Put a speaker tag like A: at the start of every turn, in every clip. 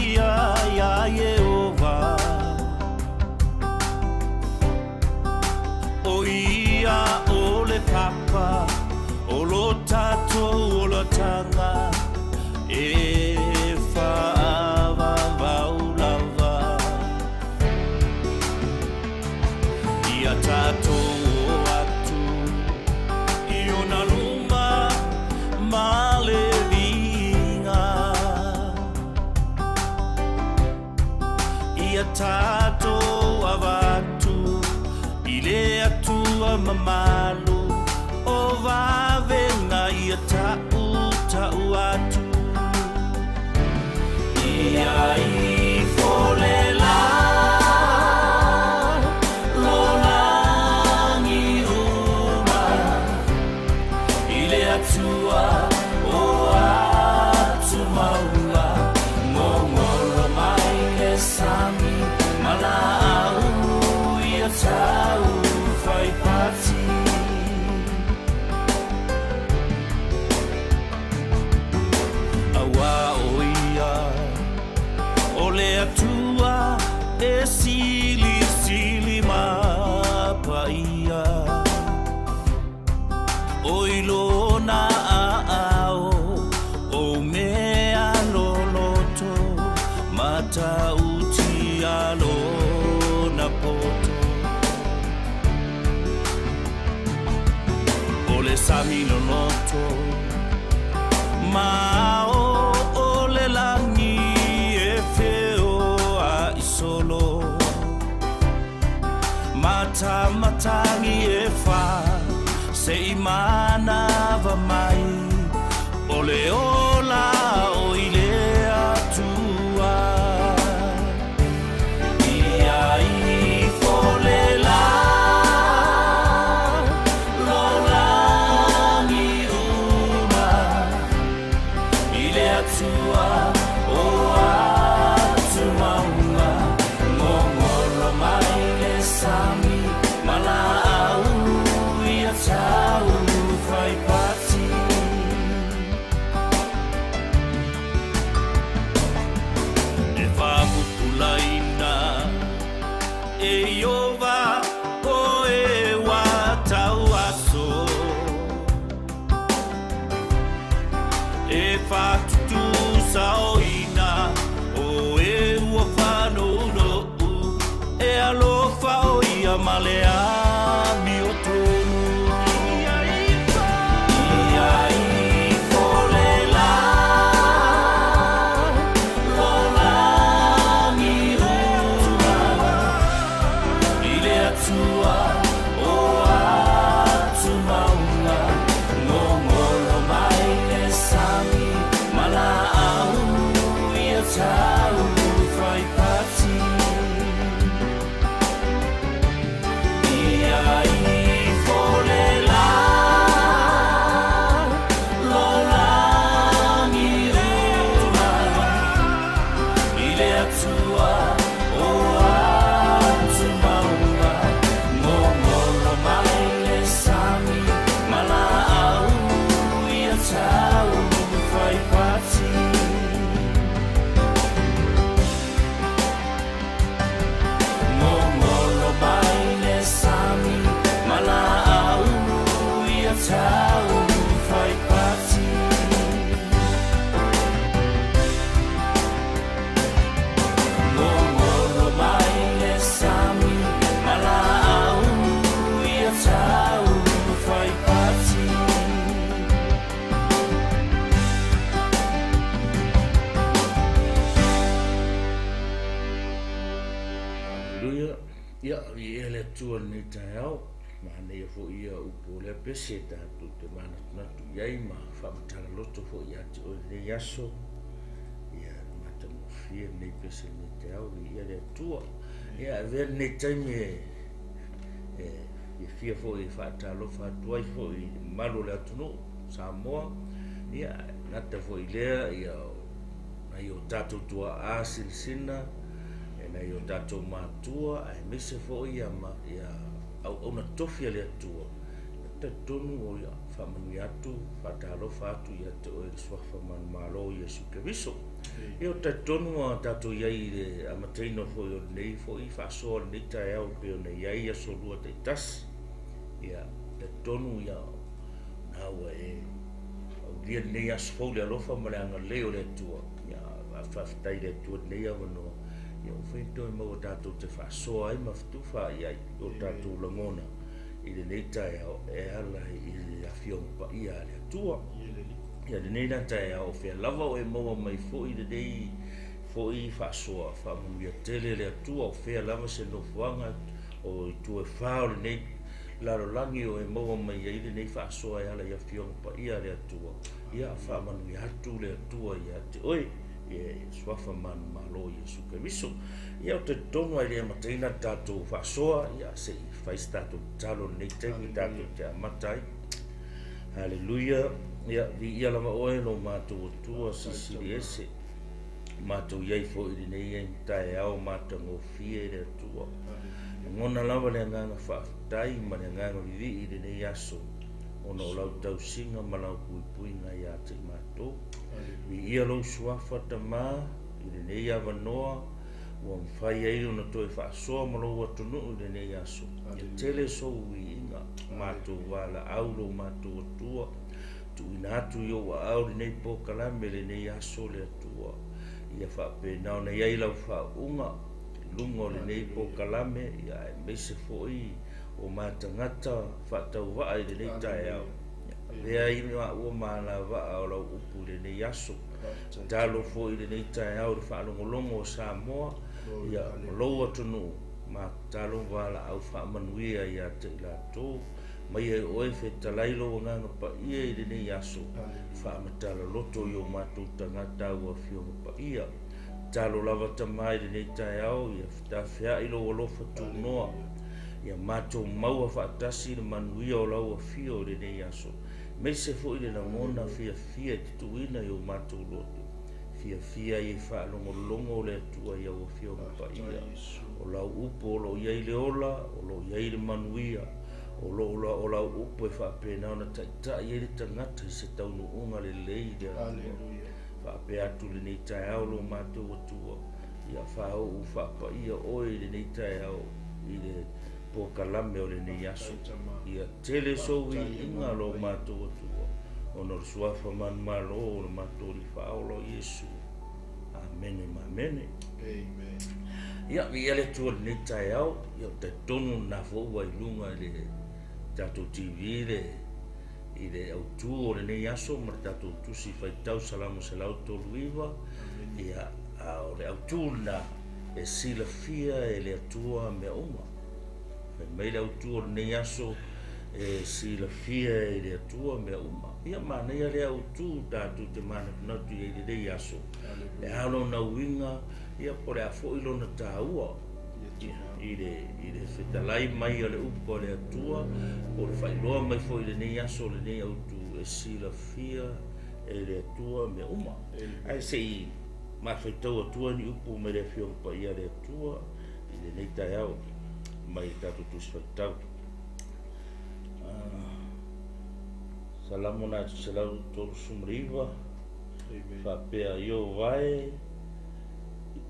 A: Viia iā Ieova, ʻO ia ʻo le papa o lo tatou olataga e faavavau lava. Ia tatou o atu i ona luma ma le viiga. Ia tatou avatu i le Atua mamalu o vavega ia taʻutaʻu atu. Ia ifo le la lo lagi uma i le Atua o atu maua gogolo mai le sami ma laau ia tau fai pati. Auā ʻo ia ʻo le Atua e silisili ma paia, ʻO i lona aao o mea loloto matautia lona poto. ʻO le sami loloto ma o o le lagi e feoaʻi solo Matamatagi e fa se i manawa mai ʻO le ola o i le Atua Ia ifo le la lo lagi uma I le Atua o atu mauga Gogolo mai le sami ma laau ia tau fai pati. E faapupulaina e Iova o e ua tauaso. E faatutusaoina o e ua faanounou e alofa ʻo ia ma le amiotonu. Ia ifo le la lo lagi uma i le Atua o atu mauga Gogolo mai le sami ma laau ia tau fai pati. Ia ifo le la lo lagi uma i le Atua o atu mauga Gogolo mai le sami ma laau ia tau fai pati. Gogolo mai le sami ma laau ia tau fai pati. Gogolo mai le sami ma laau ia tau fai pati.
B: Haleluia. Ia, viia le Atua i lenei taeao. Manaia foi ia upu o lea pese tatou te manatunatu i ai ma faamatala loto foi ia te oe i lenei aso. Ia, na matagofie lenei pese i lenei taeao, viia le Atua. Ia, avea lenei taimi e, e fiafia foi e faatalofa atu ai foi i le mamalu o le atunuu Samoa. Ia, gata foi i lea, ia, nai o tatou tuaa sinasina, e nai o tatou matua, aemaise foi ia, ia auauna tofi a le Atua. E talitonu o ia faamanuia atu, faatalofa atu ia te oe i le suafa manumalo o Iesu Keriso. Ia, ou te talitonu ua tatou i ai i le amataina foi o lenei foi faasoa o lenei taeao e pei ona i ai aso lua taitasi. Ia, talitonu ia na ua e aulia lenei aso fou i le alofa ma le agalelei o le Atua. Ia, faafetai i le Atua i lenei avanoa. Ia, ua fai toe maua tatou te faasoa ai ma fetufaai ai o tatou lagona i lenei taeao e ala i le Afioga Paia a le Atua. Ia lenei la taeao, o fea lava o e maua mai foi lenei foi faasoa, faamanuia tele le Atua. O fea lava se nofoaga o itu e fa o lenei lalolagi o e maua mai ai lenei faasoa e ala i Afioga Paia a le Atua, ia faamanuia atu le Atua ia te oe i suafa manumalo o Iesu Keriso. Ia, ou te talitonu ai le amataina le tatou faasoa, ia se i fai se tatou tatalo i lenei taimi tatou te amata ai. Haleluia. Ia, viia lava oe lo matou Atua Silisili Ese. Matou i ai foi i lenei taeao matagofie le Atua. Lagona lava le agaga faafetai ma le agaga vivii i lenei aso, ona o lau tausiga ma lau puipuiga ia te i matou. Viia lou suafa Tamā i lenei avanoa ua mafai ai ona toe faasoa ma lou atunuu i lenei aso. Ia tele sou viiga, matou valaau lo matou Atua, tuuina atu i ou aao lenei polokalame lenei aso le Atua. Ia faapena ona i ai lau faauuga i luga o lenei polokalame, ia aemaise foi o matagata faatauvaa i lenei taeao. Avea ai maua ma alavaa o lau upu i lenei aso. Tatalo foi i lenei taeao i le faalogologo o Samoa, ia ma lou atunuu, ma tatalo valaau faamanuia ia te i latou. Mai ai oe fetalai lou agaga paia i lenei aso, faamatala loto i o matou tagata au Afioga Paia. Tatalo lava Tamā i lenei taeao, ia fetafeai lou alofa tunoa, ia matou maua faatasi le manuia o lau afio i lenei aso, aemaise foi le lagona fiafia e tutuina i o matou loto, fiafia ai e faalogologo le Atua i au Afioga Paia. O lau upu o lo o i ai le ola, o lo o i ai le manuia, o lo o lau upu e faapena ona taitai ai le tagata i se taunuuga lelei le Atua. Faapea atu lenei taeao lo matou Atua, ia faauu faapaia oe i lenei taeao i le polokalame o lenei aso. Ia tele sou viiga lo matou Atua, ona o le suafa manumalo o le matou Alii Faaola o Iesu. Amene ma amene.
C: Amen.
B: Ia, viia le Atua i lenei taeao. Ia, ou te talitonu lena foi ua i luga i le tatou TV le i le autu o lenei aso ma le tatou tusi faitau Salamo 139. Ia, a o le autu lena e silafia e le Atua mea uma. Fai mai le autu o lenei aso e silafia e le Atua mea uma. Ia, manaia le autu tatou te manatunatu i ai lenei aso. Le a lona uiga, ia po le a foi lona taua i le fetalai mai o le upu a le Atua, po le faailoa mai foi i lenei aso lenei autu e silafia e le Atua mea uma. Ae se i mafaitau atua ni upu mai le Afioga Paia a le Atua i lenei taeao mai le tatou tusi faitau. Salamo 139, faapea, Ieova e,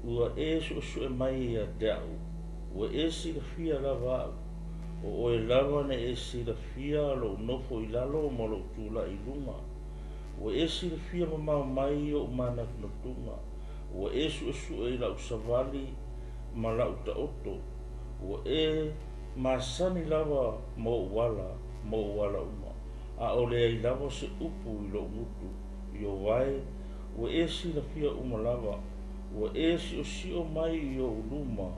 B: ua e suesue mai ia te au, ua e silafia lava au, o oe lava na e silafia lou nofo i lalo ma lou tulai i luga. Ua e silafia mamao mai ou manatunatuga, ua e suesue i lau savali ma lau taoto, ua e masani lava ma ou ala, ma ou ala uma, a o le ai lava se upu i lou gutu. Ieova e, ua e silafia uma lava, ua e siosio mai i ou luma,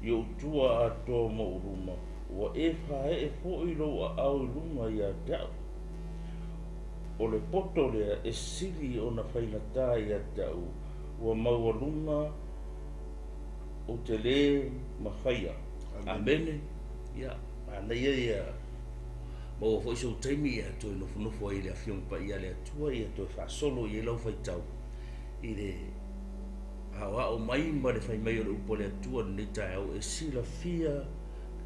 B: i ou tua atoa ma ou luma, ua e faee foi lou aao i luga ia te au. O le poto lea e sili ona faigata ia te au, ua maualuga ou te lē mafaia. Amene. Ia, manaia ia maua foi sou taimi ia toe nofonofo ai i le Afioga Paia a le Atua, ia toe faasolo i ai lau faitau i le aoao mai ma le fai mai o le upu a le Atua lenei taeao e silafia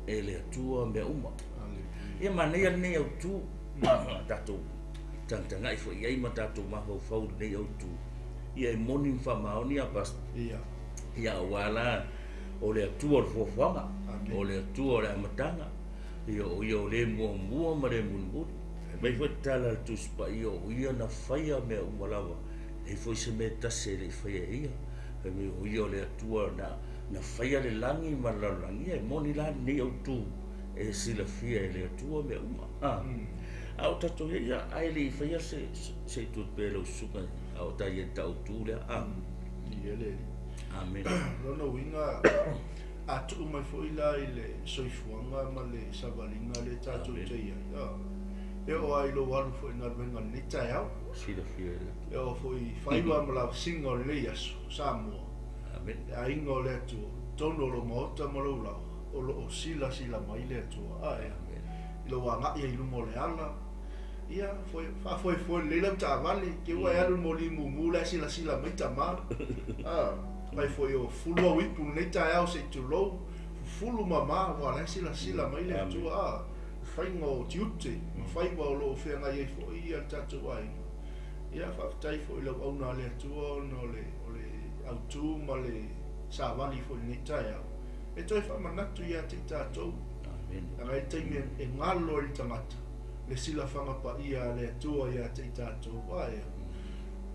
B: e le Atua mea uma. Ia, manaia lenei autu, tatou tagatagai foi i ai ma tatou mafaufau lenei autu. Ia e moni ma faamaoni a Pastor.
C: Ia.
B: Ia aua la o le Atua o le fuafuaga,
C: Amene.
B: o le Atua o le amataga, ia o ia o le muamua ma le mulimuli. Mai foi tala a le Tusi Paia o ia na faia mea uma lava, e leai foi se mea e tasi e le i faia e ia. Fai mai o ia o le Atua na faia le lagi ma le lalolagi. Ia e moni la lenei autu e silafia e le Atua mea uma. A o tatou ia, ia ae le i faia se i tu pea lau susuga, a o ta ia i ta autu lea.
C: Ia le Alii.
B: Amene.
C: Lona uiga, a tuu mai foi la i le soifuaga ma le savaliga lea tatou te i ai. E oo lava i lou alu foi i galuega i lenei taeao.
B: Silafia e le Atua.
C: E oo foi i faiva ma lavasiga o lenei aso, Samoa.
B: Amene.
C: Le aiga o le Atua, totonu o lou maota ma lou laoa, o lo o silasila mai le Atua. Ae, i lou agai ai i luga o le ala, ia, faafoefoe lelei lau taavale, te ua e alu i le moli mumu la e silasila mai tama. Fai foi o fulu au ipu lenei taeao se i tulou, fufulu mama, aua la e silasila mai le Atua. Faiga o tiute ma faiva o lo o feagai ai foi ia le tatou aiga. Ia, faafetai foi i le auauna a le Atua ona o le autu ma le savali foi i lenei taeao. E toe faamanatu ia te i tatou.
B: Amene.
C: Leaga e le taimi e galo ai le tagata le silafaga paia a le Atua ia te i tatou. Ae,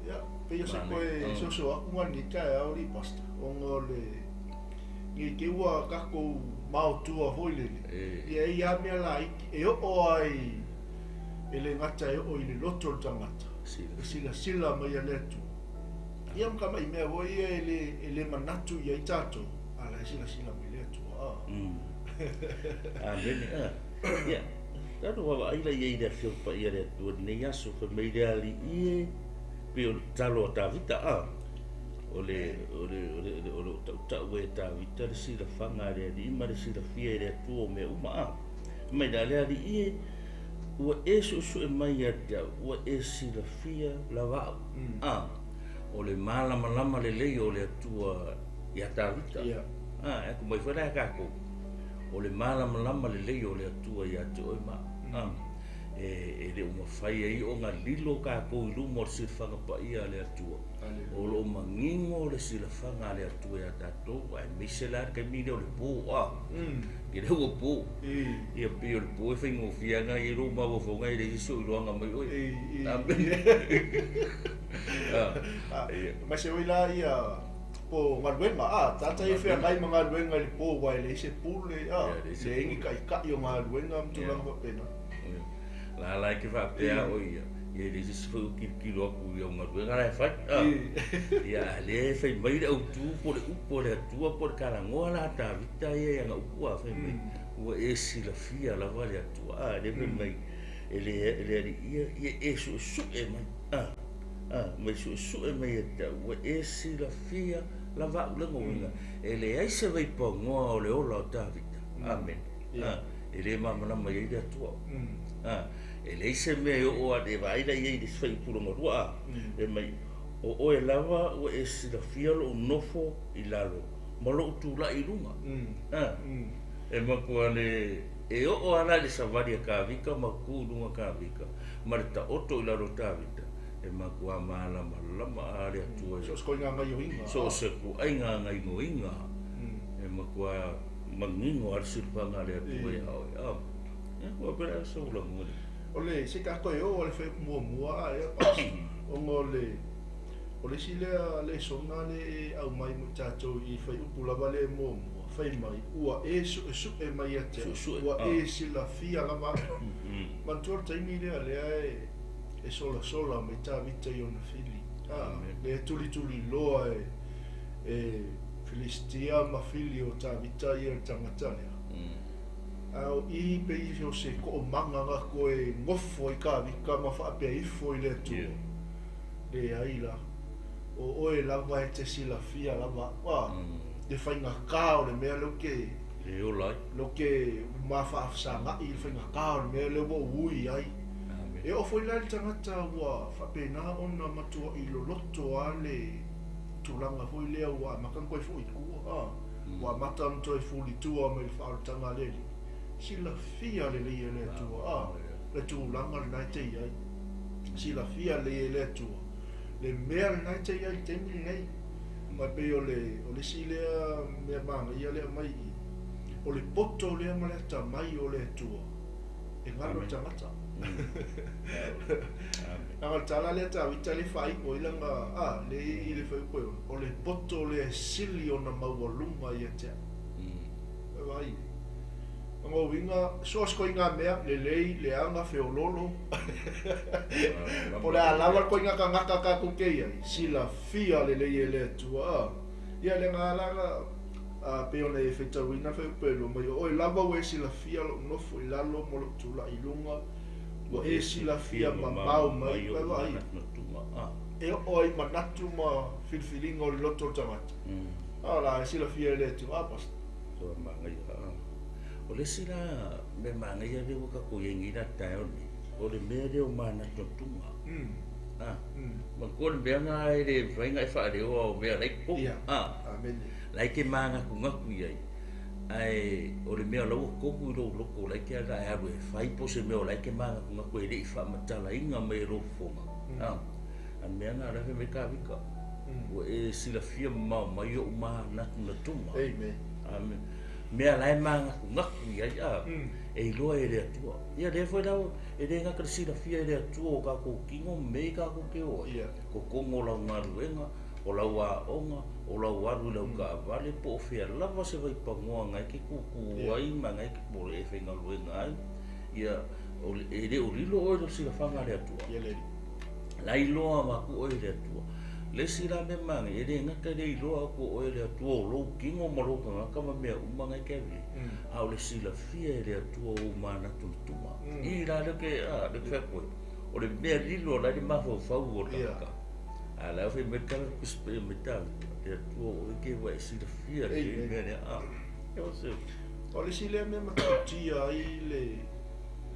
C: ia, pei o se koe soso aku ma lenei taeao li pastor, ona o le nei te ua tatou maotua foi lele. Ia e ia mea laiti e oo ai e le gata e oo i le loto o le tagata. E silasila mai a le Atua. Ia ma ka mai mea foi ia e le manatu ia i tatou, a la e silasila mai le Atua.
B: Amene. Ia, tatou vaavaai la i ai i le Afioga Paia a le Atua i lenei aso, fai mai le Alii e, pei o le tatalo a Tavita, o le o le o le o le tautau e Tavita le silafaga a le Alii ma le silafia e le Atua o mea uma. Mai la le Alii e, ua e suesue mai ia te au, ua e silafia lava au. O le malamalama lelei o le Atua ia Tavita. E ku mai foi la e tatou, o le malamalama lelei o le Atua ia te oe ma au. E le o mafai ai ona lilo tatou i luma o le silafaga paia a le Atua. O lo o manino le silafaga a le Atua ia tatou, aemaise la le taimi lea o le po. Ke lea ua po. Ia pei o le po e faigofie ana i lou mafaufauga e leai se isi o iloaga mai oe. Amene.
C: Ma se oi la ia po galuega, tata ia feagai ma galuega i le po, aua e leai se pule, leai ni taʻitaʻi o galuega ma tulaga faapena.
B: La la e te faapea o ia, ia e leai se isi foi o tilotilo atu i au galuega la e fai. Ia a lea e fai mai le autu po le upu a le Atua po le talanoa la a Tavita ia i ana upu a fai mai, ua e silafia lava le Atua. Lea fai mai e le Alii ia, ia e suesue mai. Mai suesue mai ia te au, ua e silafia lava au le uiga. E leai se vaipanoa o le ola o Tavita. Amene. E le malamalama i ai le Atua. E leai se mea e oo a le vaai la i ai i le fuaiupu lua. E mai, o oe lava ua e silafia lou nofo i lalo ma lou tulai i luga. E matua le e oo ala i le savali a Tavita ma tu i luga Tavita ma le taoto i lalo o Tavita, e matua malamalama a le Atua.
C: So se koiga gaioiga.
B: So se kuaiga gaioiga. E matua manino a le silafaga a le Atua ia oe. Ia ua pele sa ula mo le.
C: O le se tatou e oo le fuaiupu muamua a ia pas. Ona o le o le isi lea lesona le e aumai mo i tatou i fuaiupu lava le muamua. Fai mai, ua e suesue mai ia te au,
B: Suesue,
C: ua e silafia lava au. Manatua le taimi lea lea e solasola mai Tavita i ona fili. Le tulituli loa e Filistia ma fili o Tavita ia le tagata lea. A o i pei o se koomaga na koe gofo i Tavita ma faapea ifo i le Atua. Leai la. O oe lava e te silafia lava. Le faigata o le mea lea ou te
B: Le ola ai.
C: Lea ou te mafaafesagai i le faigata o le mea lea ua ou ui ai. E oo foi la i le tagata ua faapena ona matuai loloto lava le tulaga foi lea ua amata ona toe foi i tua. Ua amata ona toe fulitua mai le faaolataga a le Alii. Silafia lelei e le Atua. Le tulaga lena e te i ai. Silafia lelei e le Atua. Le mea lena e te i ai i le taimi lenei. Ma e pei o le, o le isi lea mea manaia lea aumai i i, o le poto lea ma le atamai o le Atua, e galo i le tagata. Leaga o le tala lea a Tavita lea e faaiu ai lana, a, lea e i le fuaiupu e 6, o le poto lea e sili ona maualuga ia te au. E vaai i ai. O lona uiga, so o se ituaiga mea, lelei, leaga, feoloolo, po o le a lava le ituaiga tagata tatou te i ai, silafia lelei e le Atua. A, ia le agaga la na, a, pei ona e faitauina le fuaiupu e 2 mai, o oe lava ua e silafia lou nofo i lalo ma lou tulai i luga, ua e silafia mamao mai, e vaai, e oo ai i manatu ma filifiliga o le loto o le tagata. A la e silafia e le Atua, a Pastor?
B: Toa manaia, a. O le isi la mea manaia lea ua tatou i ai nei la taeao nei, o le mea lea o manatunatuga. A. Manatua le mea na e le mafai ona e faaleoa o mea la e i totonu. A. La e te manatunatu i ai. Ae o le mea o la ua tonu i lou loto o la e te ala e alu e fai po o se mea o la e te manatunatu e le i faamatalaina mai e lou fofoga. A. A o le mea lena o la e fai mai Tavita. Ua e silafia mamao mai ou manatunatuga.
C: Amen.
B: Amen. Mea la e manatunatu i ai, a, e iloa e le Atua. Ia lea foi la, e le gata le silafia e le Atua o tatou tino ma mea i tatou te o ai.
C: Yeah.
B: Totonu o lau galuega, o lau aoga, o lau alu i lau taavale, po o fea lava se vaipanoa na e te tūtū
C: Yeah.
B: ai ma na e te po o le e faigaluega ai. Ia, o le, e le o lilo oe i le silafaga a le Atua.
C: Yeah, le Alii.
B: La iloa avatu oe e le Atua. Le isi la mea manaia, e le gata i le iloa atu o oe e le Atua o lou tino ma lou tagata ma mea uma na e te ave ai, a o le silafia e le Atua o ou manatunatuga. I la lea ou te, a, lea ou te fai atu ai, o le mea lilo la e i le mafaufau o le tagata. A la e fai mai le tala a le Tusi Paia mai Tavita, le Atua o oe ke ua e silafia lelei mea lea, a, e o se.
C: O le isi lea mea matautia ai le,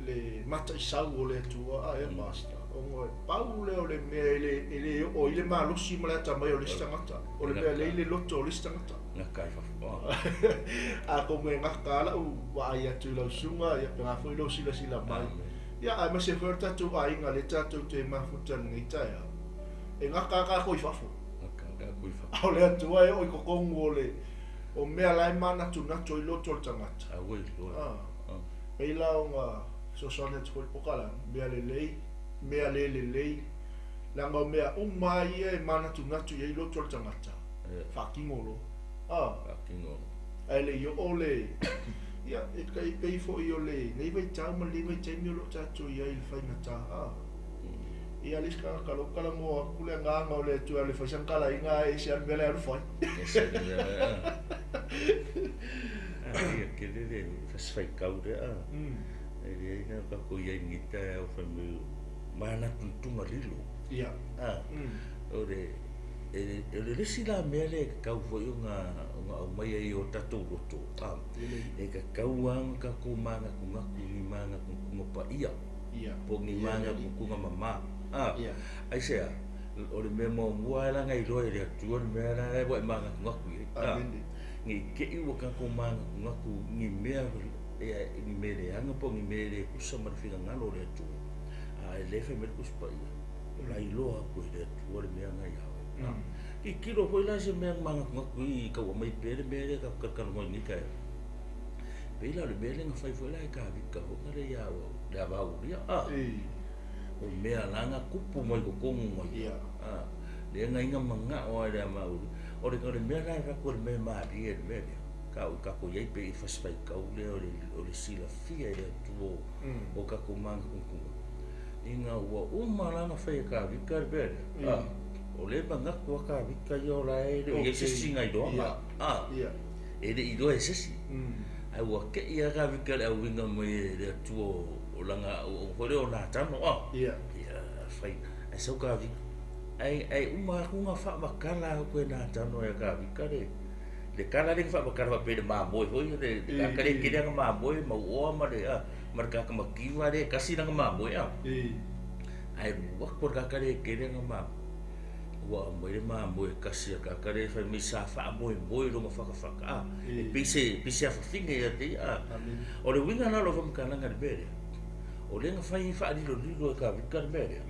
C: le mataisau o le Atua, a, ea Pastor, ona e pau lea o le mea e le, e le oo ai le malosi ma le atamai o le isi tagata, o le mea lea i le loto o le isi tagata.
B: Gata i fafo.
C: Atonu e gata lava lau vaai atu i lau susuga, ia pena foi lou silasila mai. Ia, aemaise foi o le tatou aiga lea tatou te mafuta i lenei taeao, e gata lava tatou i fafo.
B: Gata lava tatou i fafo.
C: A o le Atua e oo i totonu o le, o mea la e manatunatu ai loto o le tagata.
B: Aua iloa.
C: Pei la ona fesoasoani atu foi i le polokalame, mea lelei, mea le lelei, leaga o mea uma lava ia e manatunatu i ai loto o le tagata, faatino loa. A.
B: Faatino loa.
C: Ae le i oo le, ia, e tai pei foi o lenei vaitau ma lenei vaitaimi o lo o tatou i ai i le faigata, a. Ia le isi tagata o lea ua talanoa atu le agaga o le Atua e alu e fai sana talaiga ae ese lava le mea la e alu fai.
B: Ese le mea la e, a. A, ia tele le fasi faitau lea, a. E leai na tatou i ai i lenei taeao fai mai o manatunatuga lilo.
C: Ia.
B: A, o le, e, o le isi la mea lea e tatau foi ona, ona aumai ai i o tatou loto, a, e tatau lava ona tatou manatunatu i ni manatunatuga paia. Po o ni manatunatuga mama. A, aisea, o le mea muamua lava la na iloa e le Atua le mea la ua e manatunatu i ai. A, ne i te i ua tatou manatunatu i ni mea, ni mea leaga po o ni mea e le tusa ma le finagalo o le Atua, a e le fai mai le Tusi Paia, o la e iloa atu e le Atua le mea na ia oe. A, tilotilo foi la se mea na manatunatu i tau aumai pea le mea lea tatou talatalanoa i lenei taeao. Pei la o le mea lea na fai foi la e Tavita foi na le ia le ava Uria, a. O mea la na tupu mai totonu mai. A, lea na inga manao ai le ava Uria. O le, o le mea la e avatu o le mea malie le mea lea. Ka o tatou i ai pei i fasi faitau lea o le, o le silafia e le Atua o tatou manatunatuga. Ina ua uma la na fai e Tavita le mea lea, a, o lea e manatu a Tavita ia o la e le o i ai se isi na iloaga, a. E le i iloa e se isi, ae ua te'i lava Tavita i le auiga mai e le Atua o lana auauna foi lea o Natano, a, ia fai, ae sau Tavita, ae, ae uma atu na faamatala atu e Natano ia Tavita le, le tala lea na faamatala faapea i le mamoe foi, le tagata lea e tele ana mamoe, mauoa ma le, a, ma le tagata mativa lea e tasi lana mamoe, a. Ae alu atu le tagata lea e tele ana mamoe, Ua aumai le mamoe tasi a tagata lea fai mai sa faamoemoe i lona fatafata a, e pei se, pei se afafine ia te ia a. O le uiga la o lau faamatalaga i le mea lea, O lea na fai faalilolilo e Kavika le mea lea.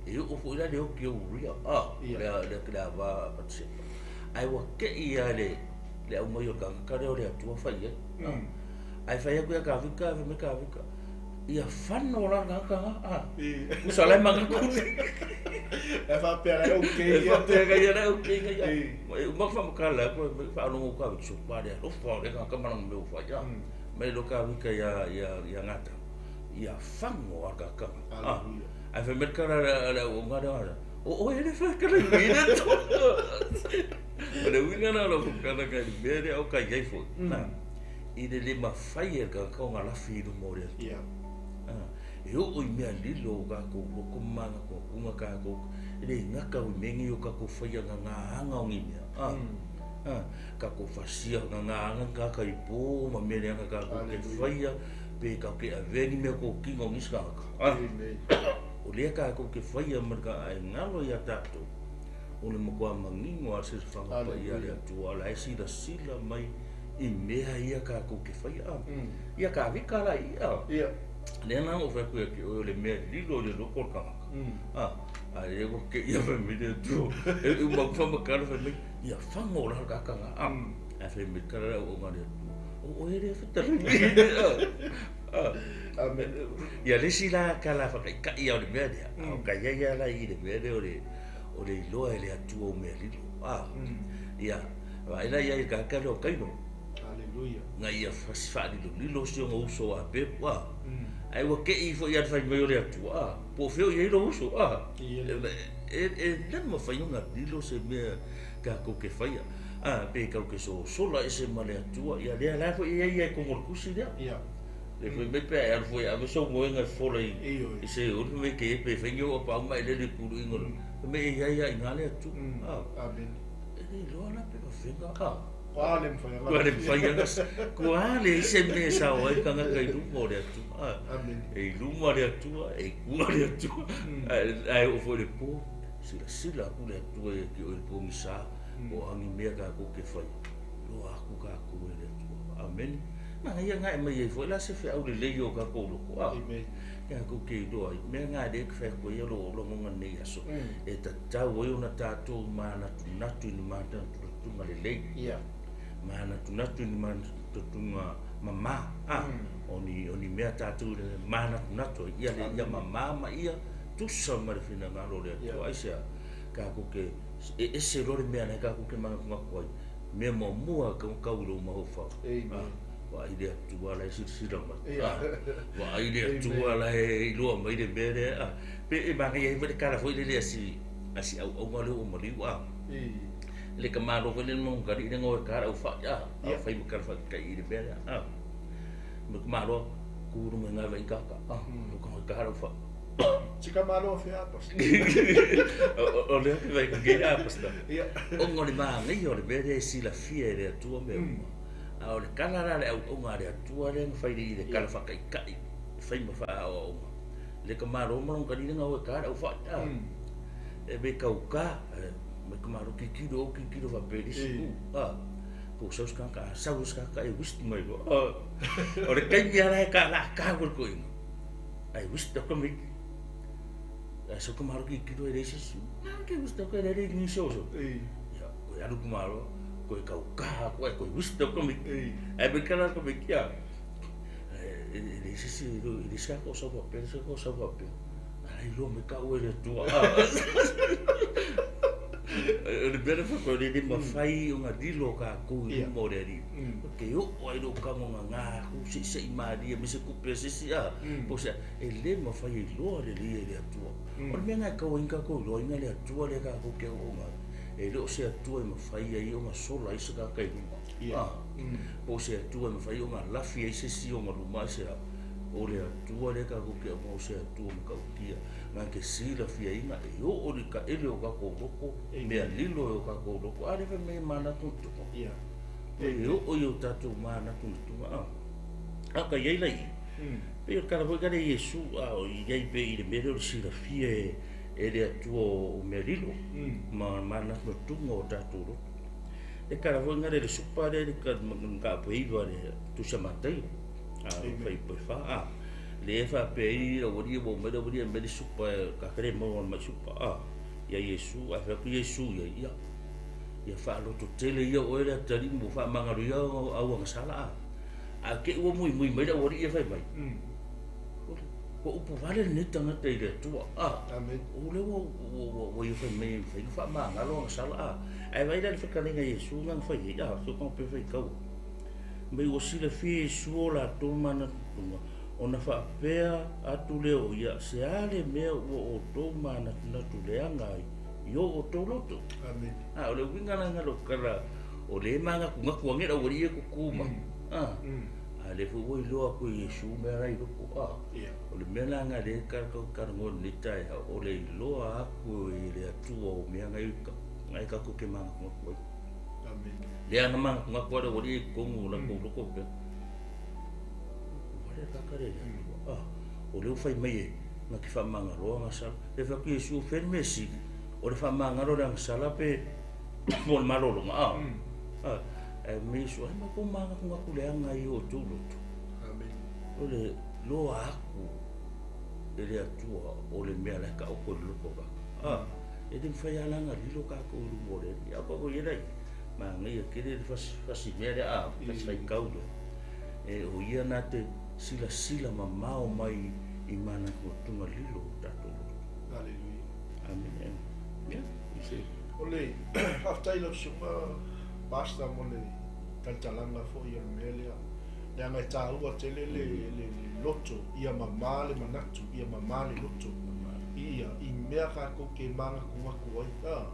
B: E oo foi la le oki o Uria, le le ava a Patisepa. Ae ua te'i lava i le aumai o le tagata lea o le Atua fai i ai. Ae fai atu ia Kavika, fai mai Kavika, ia fano la le tagata na, tusa la e manatu.
C: E faapea la e okay
B: ia. E faapea ka ia la e okay ka ia. E uma ka faamatala atu, faalogo Kavika, sopa le alofa o lea tagata ma lana mea ua fai. Mai loa Kavika ia Gata. Ia fago a ka kanga. Ae fai mai le tala a le auauna lea, o oe le fai i le Atua. O le uiga lena o lau faamatalaga i le mea lea o ka i ai foi. I le le mafai e le tagata ona lafi i luma o le Atua. E oo i mea lilo o tatou loto ma manatunatuga tatou, e le gata o i mea nei o tatou faia gagaaga o nei mea. Tatou fasia gagaaga ni tagata i po ma mea leaga tatou te faia. Pe tatou te avea ni mea totino o nisi tagata. O lea tatou te faia ma le ae galo ia tatou, o le matua manino lava o le silasila paia a le Atua, o la e silasila mai i mea ia tatou te faia. Ia Kavika la ia. Lea la na ou fai atu ia te oe, o le mea lilo i le loto o le tagata. A lea ua te ia fai mai le Atua. E uma atu faamatala fai mai, ia fago la le tagata na. Ae fai mai tala le auauna a le Atua, o oe lea e fetalai mai.
C: Amen.
B: Ia le isi la tala faataitai o le mea lea, o ka iai lava la i le mea lea o le iloa e le Atua o mea lilo. Ia, vaai la iai i le tagata lea o Kaino.
C: Hallelujah.
B: Na ia faalilolilo si ona uso a Apepu, Ae ua tei foi ia le fai mai o le Atua, po o fea o i ai lou uso, E le mafai ona lilo se mea tatou te faia. Pe tatou te sosola ese ma le Atua, ia lea la foi e i ai ia i totonu o le tusi lea. Le fai mai pe a e alu foi e ave sou moega e fola i se ulu fai mai ke pe fai ni ou apaau ma elele i puluiga o le fai mai e i ai lava i ina le Atua.
C: Amene.
B: E le iloa la pe faafefea.
C: Kua le mafai
B: ona. Kua le mafai ona. Kua leai se mea e sao ai le tagata i luma o le Atua.
C: Amene.
B: E i luma le Atua, e i tua le Atua. Ae oo foi i le po, silasila atu le Atua ia te oe i le pogisa, po o a ni mea tatou te faia, iloa atu tatou e le Atua. Amene. Manaia na e aumai ai foi la se feau lelei o tatou loko.
C: Amen.
B: Tatou te iloa ai, mea na lea e te fai atu ai o lou lagona i lenei aso, e tatau ai ona tatou manatunatu i ni manatunatuga lelei. Manatunatu i ni manatunatuga mama. O ni mea tatou i manatunatu ai, ia le ia mama ma ia tusa ma le finagalo o le Atua. Aisea, tatou te e ese loa le mea na tatou te manatunatu ai, mea muamua e tau i lou mafaufau. Vaai le Atua la e silasila mai. Vaai le Atua la e iloa mai le mea lea. Pe e manaia ai foi le tala foi lele a si auauna lea ua maliu. Le tamaloa foi lea na manutalii lea na o e ta le aufai. A fai ma tala faataitai i le mea lea. Me tamaloa, tu i luga i ina e vaai tata. O ka ta le aufai.
C: Si tamaloa fea pas.
B: O lea ke vai ke a pas. Ona o le manaia o le mea lea e silafia e le Atua mea uma. A o le tala la le auauna a le Atua lea na fai i le tala faataitai, e fai ma faaaoaoga. Le tamaloa ma lona tali na o e ta le aufai. E me kauka, me tamaloa tilotilo ou tilotilo faapea i le isi itu. Po o sau se tagata, a sau se tagata e usi mai loa. O le taimi lava la e talakau ai le toeaina. Ae usi tau tamaiti. Ae sau tamaloa tilotilo e leai se isi. Na ke usi tau e leai ni soso. Ia, koe alu tamaloa, koe kauka atu ae koe usi tau tamaiti. Ae mai tala tamaiti a. E leai se isi, e leai se tagata o sau faapea, leai se tagata o sau faapea. Ae iloa mai tau e le Atua. O le mea lea fai atu, e le mafai ona lilo tatou i luma o le Alii. Te oo ai lou tago gaga atu seisei malie ma se tupe a se isi a. Po o se a, e le mafai e iloa lelei e le Atua. O le mea lena e tau ai ona tatou iloaina le Atua lea tatou te auauna ai. E le o se Atua e mafai ai ona sola ai se tagata i luma. Po o se Atua e mafai ona lafi ai se isi ona luma ai se a. O le Atua lea tatou te auauna o se Atua matautia. Na te silafiaina e oo i le taele o tatou loto, mea lilo e o tatou loto. A lea fai mai e manatunatuga. E oo i o tatou manatunatuga. A ka i ai la i i. Pei o le tala foi lea a Iesu, a o i ai pea i le mea lea o le silafia e le Atua o mea lilo ma manatunatuga o tatou loto. Le tala foi lea i le supa lea i le mataupu e 9 le Tusi a Mataio, a fai po e 4. Le e faapea ai le aualii ua omai le aualii e aumai le supa e ka le maua mai supa a. Ia Iesu, ae fai atu Iesu i ai, ia, ia faalototele ia oe le atalii ma ua faamagalo ia au agasala a. Ae te i ua muimui mai le aualii ia fai mai, ua upu vale lenei tagata i le Atua a. O lea ua ia fai mai e mafai ona faamagalo agasala a. Ae vaai la i le fetalaiga a Iesu na fai ai a, si o tago pe faitau. Mai ua silafia e Iesu o latou manatunatuga, ona faapea atu lea o ia, se a le mea ua outou manatunatu leaga ai i o outou loto.
C: Amen.
B: A, o le uiga la lena o lau tala, o lea e manatunatu ane le aualii ia e tutu mai. A, a lea foi ua iloa atu e Iesu mea la i loko. A, o le mea la lena lea e talanoa i lenei taeao, o le iloa atu e le Atua o mea na e tatou te manatunatu ai.
C: Amen.
B: Lea na manatunatu lava le aualii ia i totonu o latou loto pea. Ua le kaka le Atua. Ah, o lea ua fai mai e na te faamagaloa agasala. Le fai atu Iesu, fea le mea sili, o le faamagalo o le agasala pe mo le malologa. Ah, ah, ae mai Iesu, ai ma kou manatunatu leaga ai i o outou loto.
C: Amen.
B: O le loa atu e le Atua o le mea la e taoto i le loto o tagata. Ah, e le mafai lava la ona lilo tatou i luma o le Alii. A o tatou i ai la i, manaia tele le fasi mea lea, a, fasi faitau lea. E o ia na te silasila mamao mai i manatunatuga lilo o tatou loto.
C: Hallelujah.
B: Amene. Ia, i se.
C: O le faafetai i lau susuga Pastor mo le talitalaga foi o le mea lea. Leaga e taua tele le loto, ia mamā le manatu, ia mamā le loto. Ia, i mea tatou te manatunatu ai. A,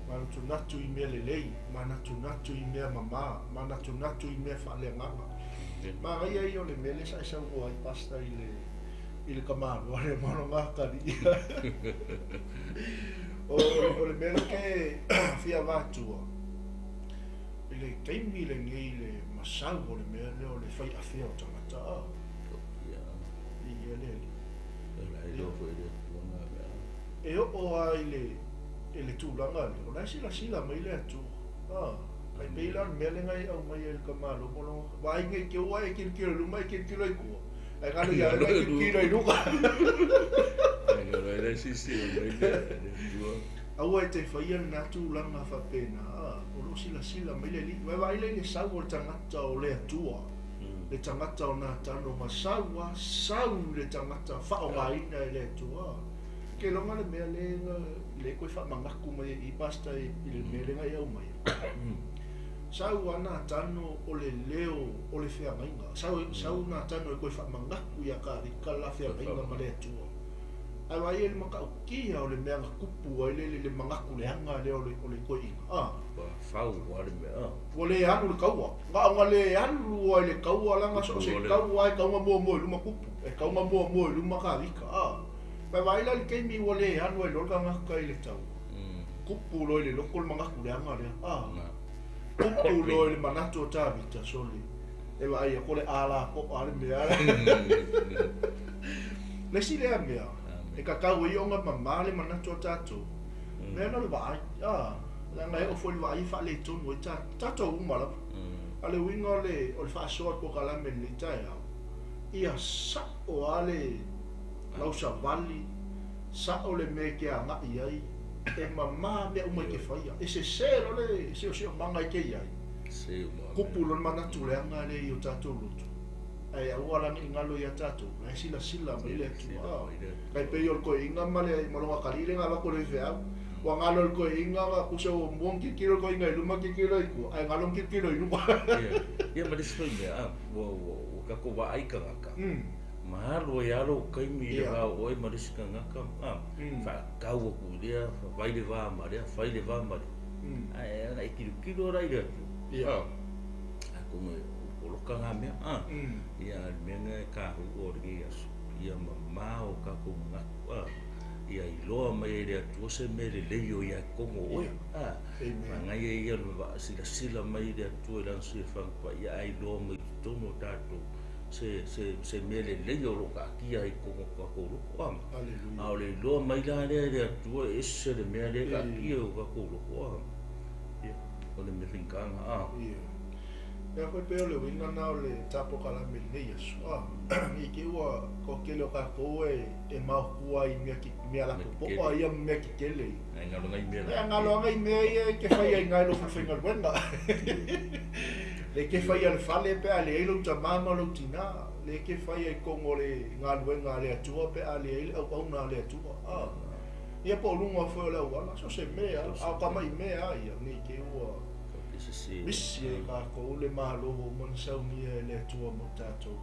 C: manatunatu i mea lelei, manatunatu i mea mamā, manatunatu i mea faaleagaga. Manaia ia o le mea lea sa e saunoa ai Pastor i le tamaloa lea ma lona atalii. O le mea lea ke fia avatua, i le taimi lenei le masau o le mea lea o le fai afea o tagata. A. I ia le alii. E oo lava i le tulaga lea, o la e silasila mai le Atua. A, ai pei la o le mea lea na e aumai ai i le tamaloa ma lona vaai nei te ua e tilotilo i luma e tilotilo i tua. Ae galo ia oe na e tilotilo i luga. Aua e te faia lena tulaga faapena, a, o lo o silasila mai le Alii. Vaai la i le sau o le tagata o le Atua, le tagata o Natano ma sau a, sau le tagata faaaogaina e le Atua. Ke iloga le mea lea le koe faamanatu mai ai i Pastor i le mea lea na e aumaia. Sau a Natano o le leo o le feagaiga. Sau Natano e koe faamanatu ia Tavita la feagaiga ma le Atua. Ae vaai ai le matautia o le mea na tupu ai le manatu leaga lea o le koeina. A.
B: Fau a le mea.
C: Ua le alu le taua. Na ona le alu ai le taua laga so o se taua e taua muamua i luma tupu. E taua muamua i luma Tavita. A. Ae vaai la i le taimi ua le alu ai loa le tagata i le taua. Tupu loa i le loto le manatu leaga lea. A. Tupu loa i le manatu o Tavita, sole. E vaai atu le a lapoa le mea. Le isi lea mea, e tatau ai ona mamā le manatu o tatou. Mea na o le vaai. A, leaga e oo foi i le vaai e faaletonu ai tatou uma lava. A le uiga o le faasoa o le polokalame i lenei taeao, ia sao lava le lausavali, sao le mea e te agai ai, e mamā mea uma i te faia. E sese loa le siosiomaga i te i ai. Kupu loa le manatu leaga lea i o tatou loto. Ae aua la ne i galo ia tatou, la e silasila mai le Atua. Kai pei o le koeina ma le malonga atalii le na avatu e le faifeau. Ua galo le koeina na kusa ua mua ona tilotilo le koeina i luma tilotilo i tua, ae galo ona tilotilo i luma.
B: Ia ma le isi foi mea, ua tatou vaai tagata. Ma alu ai lava lou taimi i le va o oe ma le isi tagata, faatau atu i lea, fai le va ma lea, fai le va ma lea. Ae ana e tilotilo la i le Atua. Atonu e poloka ngā mea. Ia, le mea lena e kāhu o lenei aso. Ia mamā o tatou manatu. Ia iloa mai e le Atua se mea lelei o ia e totonu o oe. Manaia ia le silasila mai le Atua i lana silafaga paia, ae iloa mai i totonu o tatou se mea lelei o lo o taatia ai i totonu o tatou loko. A o le iloa mai la lea e le Atua e ese le mea lea e taatia i o tatou loko. Ia, o le mea faigata.
C: Ia. Lea foi pei o le uiga lena o le tapolokalamme i lenei aso. I te i ua toatele o tatou e maotua i mea mea lapopoa ia ma mea tetele ia.
B: Ae galo ngai mea
C: laiti. Ae galo ngai mea ia e te faia i ina i lou falefaigaluega. Lea e te faia i le fale pe a leai lou tama ma lou tina. Lea e te faia i totonu o le galuega a le Atua pe a leai le auauna a le Atua. Ia po o luga foi o le auala, so o se mea lava, a o tamai mea lava ia, ne i te i ua misi ai tatou le Malo ua uma ona saunia e le Atua mo tatou.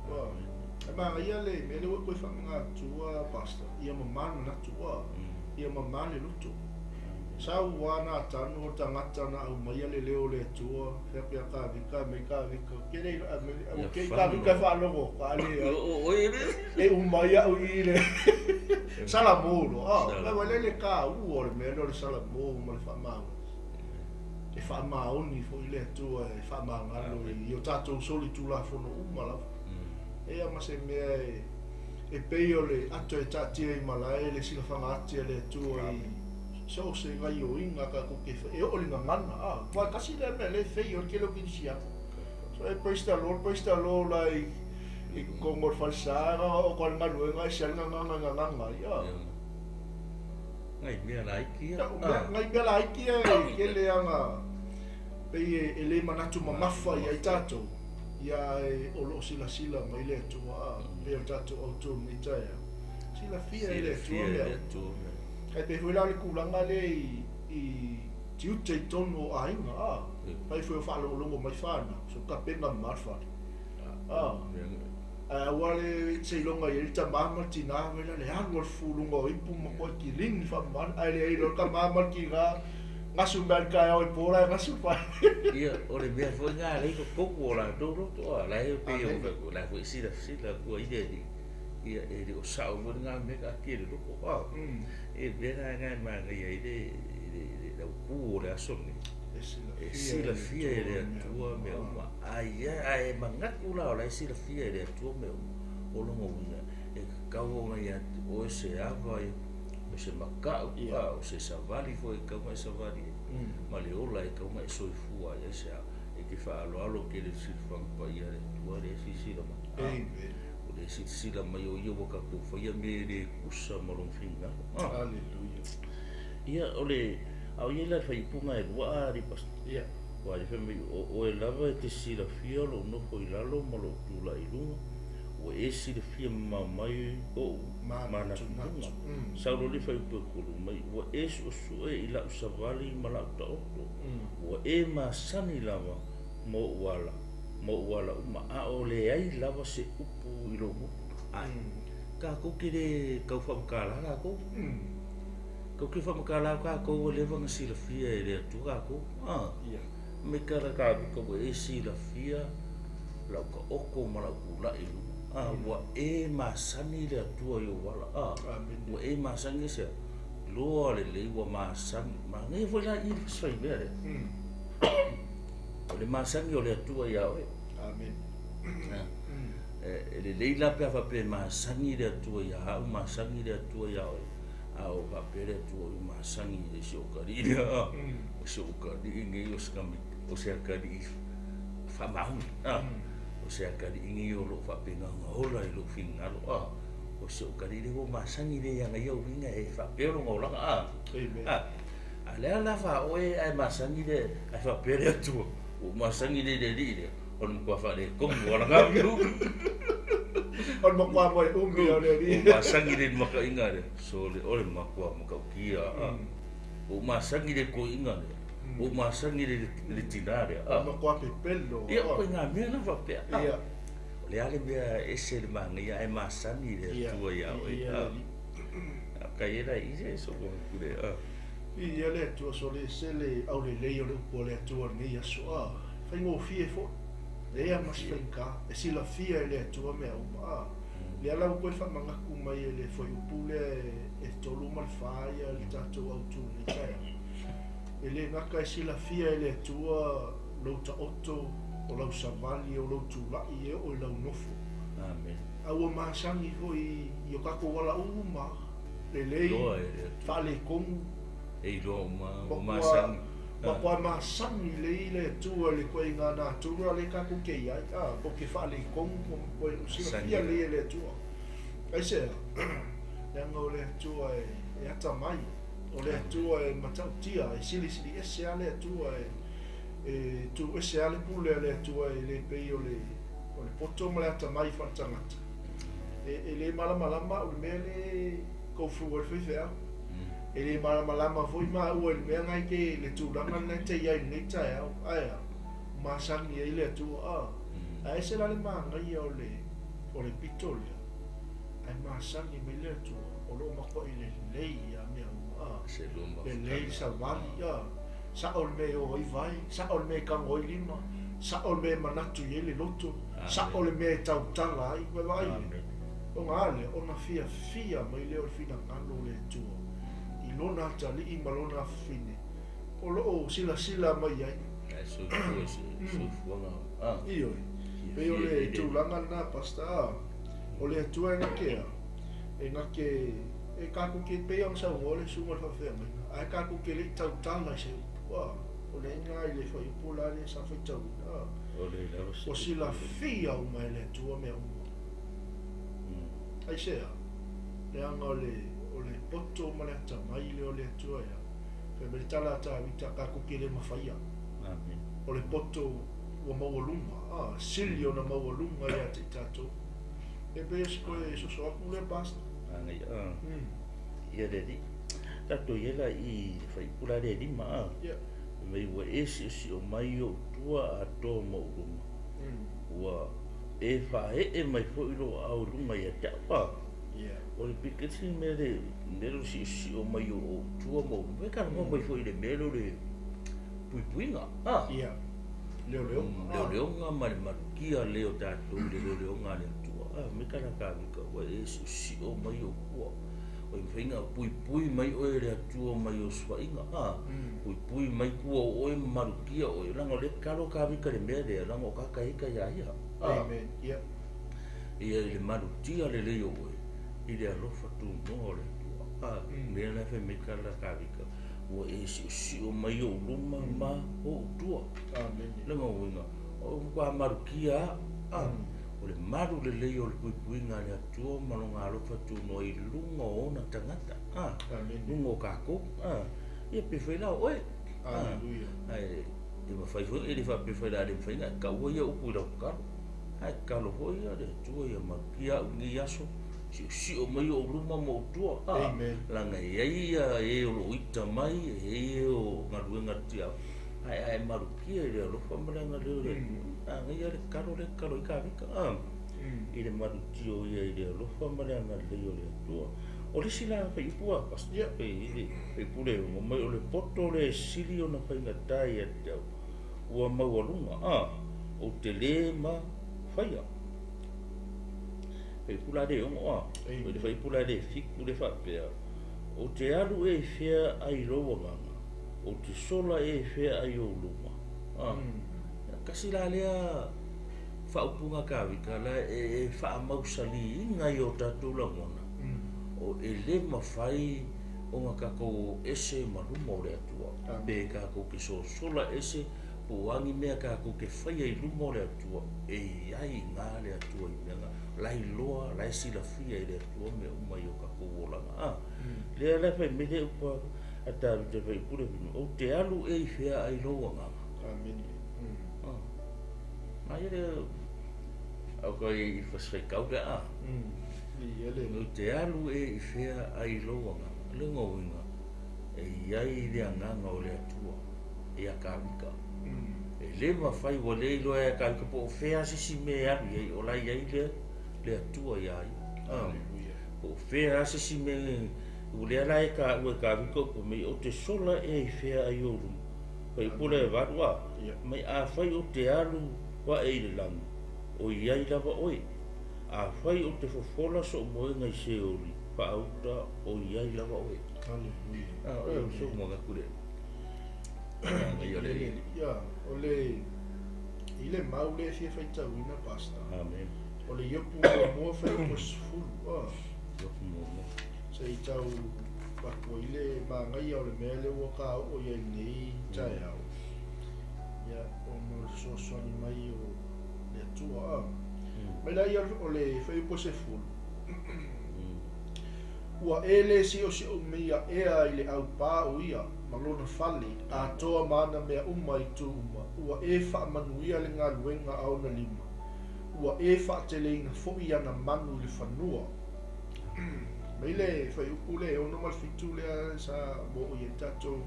C: E manaia le mea lea ua e toe faamanatua Pastor, ia mama le manatu, ia mama le loto. Sau lava Natano o le tagata na aumaia le leo o le Atua, fai atu ia Tavita, aumai Tavita, ou te le iloa, aumai, ok, Tavita e faalogo, a leai, e uma ai au i i le Salamo loa, a, aua le le taua o le mea lea o le Salamo ma le faamaoni. E faamaoni foi le Atua e faamagalo i o tatou solitulafono uma lava. Ia ma se mea e pei o le ato e taatia i malae le silafaga ati a le Atua i so o se gaioiga tatou te fai, e oo i le gagana, a, aua e tasi lea mea o lea e fei ai le tele o kerisiano. So e praise the Lord, praise the Lord la i totonu o le falesa, na ona oo atu lava i le galuega ese lava le gagana e gagana ai, a.
B: Ngai mea laiti ia.
C: Ngai mea laiti ia e tele lava na pei e le manatu mamafa i ai tatou, ia ae o lo o silasila mai le Atua, a, pei o le tatou autu i lenei taeao, silafia e le Atua mea uma. Ae pei foi la o le tulaga lea i tiute i totonu o aiga, a, fai foi o faalogologo mai fanau, so tapena mama le fale, a. Ae aua le seiloga i ai le tama ma le tina mai la le alu a le fufuluga o ipu ma koe kilini faamamalu ae leai loa le tama ma le tina gasu mai le taeao i po la e gasu fai.
B: Ia o le mea foi lena lea i totonu o latou loto a la e pei o la foi e silasila atu ai le alii ia e le o sao foi lena mea taatia i le loto a e mea la lena e manaia ai le autu o le aso lenei e silafia e le Atua mea uma. Ai ae manatu la o la e silafia e le Atua mea uma. O lona uiga, e tatau ona ia te oe se ava, o se matau, a o se savali foi e tatau ona e savali ai, ma le ola e tatau ona e soifua ai. Aisea? E te faaaloalo tele i le silafaga paia a le Atua lea e silasila mai.
C: Amen.
B: O lea e silasila mai o ia ua tatou faia mea e le tusa ma lona finagalo.
C: Aleluia.
B: Ia, o le, a o i ai la le faaiupuga e lua a alii pastor.
C: Ia.
B: Aua e fai mai, o oe lava e te silafia lou nofo i lalo ma lou tulai i luga, ua e silafia mamao mai ou manatunatuga. Sau loa le faaiupu e tolu mai, ua e suesue i lau savali ma lau taoto, ua e masani lava ma ou ala, ma ou ala uma, a o leai lava se upu i lou gutu. Ae, tatou te le tau faamatala tatou. Tou te faamatala tatou ua leva ona silafia e le Atua tatou. A, me tala Tavita ua e silafia lau taoto ma lau tulai i luga. A, ua e masani le Atua i ou ala. A, ua e masani aisea? Loa lelei ua masani. Manaia foi la i le fasi faimea lea. O le masani o le Atua ia oe.
C: Amen.
B: E lelei la pe a faapea e masani le Atua ia au, masani le Atua ia oe. A o faapea le Atua ua masani i si ou kalii lea, o si ou kalii nei o se o se atalii faamaoni, o se atalii nei o lo o faapena ona ola i lou finagalo, o si ou kalii lea ua masani lea ia ia uiga e faapea lona olaga,
C: a.
B: A lea la faaoe ae masani le, ae faapea le Atua, ua masani le le alii lea, o le matua faaletonu o lana amiu.
C: O le matua moe umi o le alii.
B: Ua masani le makaiga lea, sole o le matua matautia, ua masani le toeaina lea, ua masani le tina lea.
C: O le matua pepelo.
B: Ia, o ituaiga mea na faapea. O le a le mea ese le manaia ae masani le Atua ia oe. Kai e la i se so ko kule.
C: Ia le Atua sole ese le aulelei o le upu a le Atua i lenei aso. Faigofie foi. Lea ma se faigata, e silafia e le Atua mea uma. A, lea la ua toe faamanatu mai e le fuaiupu lea e 3 ma le 4 ia le tatou autu i lenei taeao. E le gata e silafia e le Atua lou taoto, o lau savali, o lou tulai e oo i lau nofo.
B: Amen.
C: A ua masani foi i o tatou ala uma, lelei,
B: Iloa e le Atua.
C: faaletonu.
B: E iloa uma, ua masani.
C: Matuā masani lelei le Atua i le ituaiga natura lea tatou te i ai, a, tou te faaletonu ma matuai silafia lelei e le Atua. Aisea? Leaga o le Atua e atamai, o le Atua e matautia, e silisili ese lava le Atua, e tu ese lava le pule a le Atua e le pei o le poto ma le atamai faaletagata. E le malamalama au i le mea lea e go through ai le faifeau. E le malamalama foi maua i le mea na e te, le tulaga lena e te i ai i lenei taeao. Ae a? Ua masani ai le Atua, a. Ae ese la le manaia o le, o le pito lea, ae masani mai le Atua, o lo o matuai lelei lava mea uma, a. Lelei le savali, a. Sao le mea e o ai vae, sao le mea e tago ai lima, sao le mea e manatu i ai le loto, sao le mea e tautala ai. Ua e vaai i ai? Ona a lea, ona fiafia mai lea o le finagalo o le Atua i lona atalii ma lona afafine o lo o silasila mai ai.
B: Ae soifua i se soifuaga.
C: Ioe. Pei o le tulaga lena, Pastor, a, o le Atua e gate a, e gate, e tatou te, pei ona saunoa le susuga i le faafeagaiga, ae tatou te le i tautala i se upu, a, o le iga i le fuaiupu la lea sa faitauina, a, ua silafia uma e le Atua mea uma. Aisea? Leaga o le, o le poto ma le atamai lea o le Atua ea. Fai mai le tala a Tavita, tatou te le mafaia.
B: Amen.
C: O le poto ua maualuga, a, sili ona maualuga ia te i tatou. E pei o se toe soso atu lea, Pastor.
B: Manaia, a. Ia le alii. Tatou i ai la i le fuaiupu la lea e 5, a.
C: Yeah.
B: Fai mai ua e siosio mai ou tua atoa ma ou luma. Ua e faaee mai foi lou aao i luga ia te au, a. O le pito sili mea le mea lea o le siosio mai o ou tua ma ou luma, e talanoa mai foi i le mea lea o le puipuiga, a.
C: Leoleoga.
B: Leoleoga ma le malutia lea o tatou i le leoleoga a le Atua. A, me tala Tavita, ua e siosio mai ou tua. O le mafaiga puipui mai oe e le Atua mai o soaiga, a. Puipui mai tua o oe ma malutia oe. Leaga o lea tatalo Tavita i le mea lea, leaga o tata ita ia ia. A.
C: Amen. Yeah.
B: Ia i le malutia lelei o oe, i le alofa tunoa o le Atua. A, mea la e fai mai tala Tavita, ua e siosio mai ou luma ma ou tua.
C: Amen.
B: Le mauiga, o matua malutia a. O le malu lelei o le puipuiga a le Atua ma lona alofa tunoa i luga o ona tagata. A,
C: Amen.
B: luga o kākou. A, ia pe fai la oe.
C: Hallelujah.
B: Ae, e mafai foi, e le faapea fai la le mafai na e kaua ia upu i lau tatalo. Ae tatalo foi ia le Atua ia malutia au i lenei aso, siosio mai ou luma ma ou tua. A,
C: Amen.
B: leaga e i ai ia e o loo ita mai, e i ai e o galuega tiao. Ae ae malutia i le alofa ma le agalelei o le Atua. A ngai le tatalo lea tatalo i Tavita. A, i le malutia o ia i le alofa ma le agalelei o le Atua. O le isi la fuaiupu a Pastor,
C: Yeah.
B: pe i le fuaiupu le ono mai o le poto le sili ona faigata ia te au, ua maualuga, a, ou te le mafaia. Fuaiupu la le ono, a,
C: Amen.
B: o le fuaiupu la le 7 le faapea, ou te alu e i fea ai lou agaga, ou te sola e i fea ai ou luma. A, kasi la lea faaupuga Tavita la e faamausaliina i o tatou lagona, o e le mafai ona tatou ese ma luma o le Atua.
C: Amen.
B: Pe tatou te sosola ese, po o a ni mea tatou te faia i luma o le Atua, e i ai i gā le Atua i mea ngā. Lai loa, lai silafia i le Atua mea uma i o tatou olaga. A, lea la fai mai le upu a Tavita fai upu le fai mai, ou te alu e i fea ai lou agaga.
C: Amen.
B: A. Mai le au ka i fasfaikau le a.
C: Ia le.
B: Ou te alu e i fea ai lou agaga. Le ngauinga, e i ai le agaga o le Atua, ia Tavita. E le mafai ua le iloa e Tavita po o fea se isi mea e alu i ai, o la i ai le Atua ia ia.
C: Hallelujah.
B: Po o fea se isi mea, ua lea la e taua e Tavita upu mai, ou te sola e i fea ai ou luma. Fuaiupu le 8 a,
C: Yeah.
B: mai afai ou te alu ae i le lagi, o i ai lava oe. Afai ou te fofola sou moega i Seoli, faauta o i ai lava oe.
C: Hallelujah.
B: A, o le sou moega ku le. Ia le.
C: Ia, o le i le mau le fia faitauina, Pastor.
B: Amen.
C: O le Iopu muamua fuaiupu 10. A,
B: Iopu muamua.
C: se i tau avatu ai le manaia o le mea lea ua taoo i ai i lenei taeao, ia, ona o le fesoasoani mai o le Atua. A. Mai laia o le fuaiupu e 10. Ua e le siosiomia ea i le aupā o ia ma lona fale, atoa ma ana mea uma i itu uma, ua e faamanuia le galuega a ona lima, ua e faateleina foi ana manu i le fanua. Mai le fuaiupu le 6 ma le 7 lea sa ua oo i ai tatou.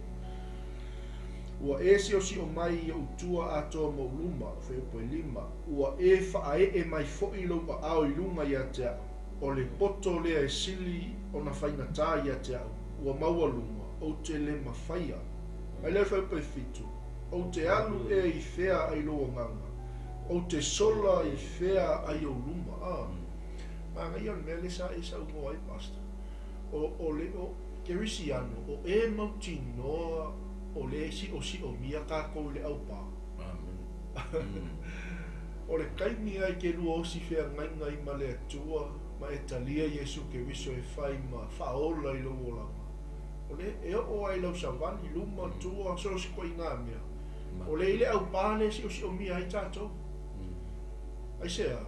C: Ua e siosio mai i ou tua atoa ma ou luma, fuaiupu e 5, ua e faaee mai foi lou aao i luga ia te au, o le poto lea e sili ona faigata ia te au, ua maualuga, ou te le mafaia. Mai le fuaiupu e 7, ou te alu ea i fea ai lou agaga, ou te sola i fea ai ou luma. A, manaia o le mea lea sa e saunoa ai, Pastor. O le o Kerisiano, o e mautinoa o le siosiomia kākou i le aupā.
B: Amen.
C: O le taimi ai ke lua osi feagaiga ai ma le Atua ma e talia Iesu Keriso e fai ma faaola i lou olaga. O le e oo ai lau savali, luma, tua, so o se ituaiga mea. O le i le aupā le siosiomia ai tatou. Aisea,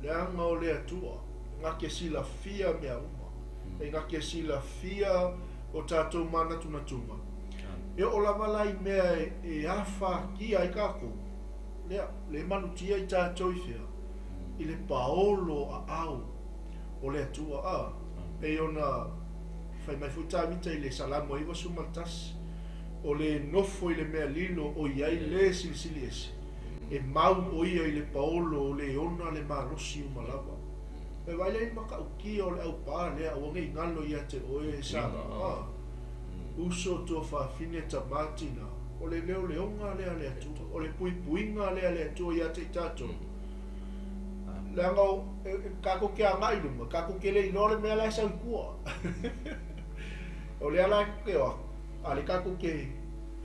C: leaga o le Atua, na te silafia mea uma. E na te silafia o tatou manatunatuga. E oo lava la i mea e afatia ai tatou, lea, le malutia i tatou i fea, i le paolo aao o le Atua. A, pei ona fai mai foi Tavita i le Salamo 91, o le nofo i le mea lilo o i ai le Silisili Ese, e mau o ia i le paolo o le ona le malosi uma lava. E vaai lea i le matautia o le aupā lea, aua nei galo ia te oe sa. A, uso tuafafine tamā tinā, o le leoleoga lea a le Atua, o le puipuiga lea a le Atua ia te i tatou. Leaga o tatou te agai i luma, tatou te le iloa le mea la e sau i tua. O lea la e o atu, a le tatou te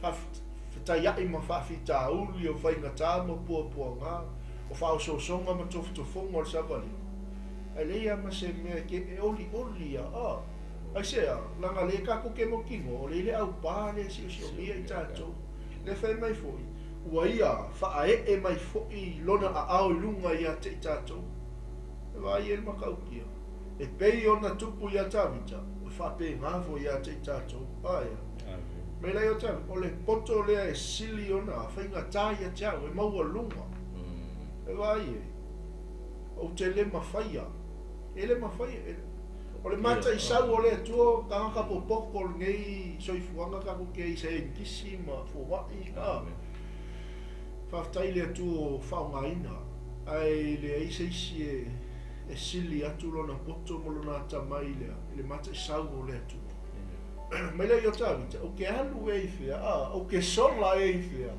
C: faafetaiai ma faafitauli o faigata ma puapuaga, o faaosoosoga ma tofotofoga o le savaliga, ae leai lava ma se mea e te e olioli ia. A, aisea, leaga lea tatou te mautinoa, o lea i le aupā lea e siosiomia i tatou. Le fai mai foi, ua ia faaee mai foi lona aao i luga ia te i tatou. E vaai ai le matautia. E pei ona tupu ia Tavita, o faapena foi ia te i tatou. Ae, mai lai o Tavita, o le poto lea e sili ona faigata ia te au, e maualuga. E vaai ai, ou te le mafaia. E le mafaia. O le mataisau o le Atua, tagata popoto o lenei soifuaga tatou te ai saienitisi ma foai. A, faafetai i le Atua o faaaogaina, ae leai se isi e sili atu lona poto ma lona atamai i le mataisau o le Atua. Mai lea i o Tavita, ou te alu e i fea, a, ou te sola e i fea.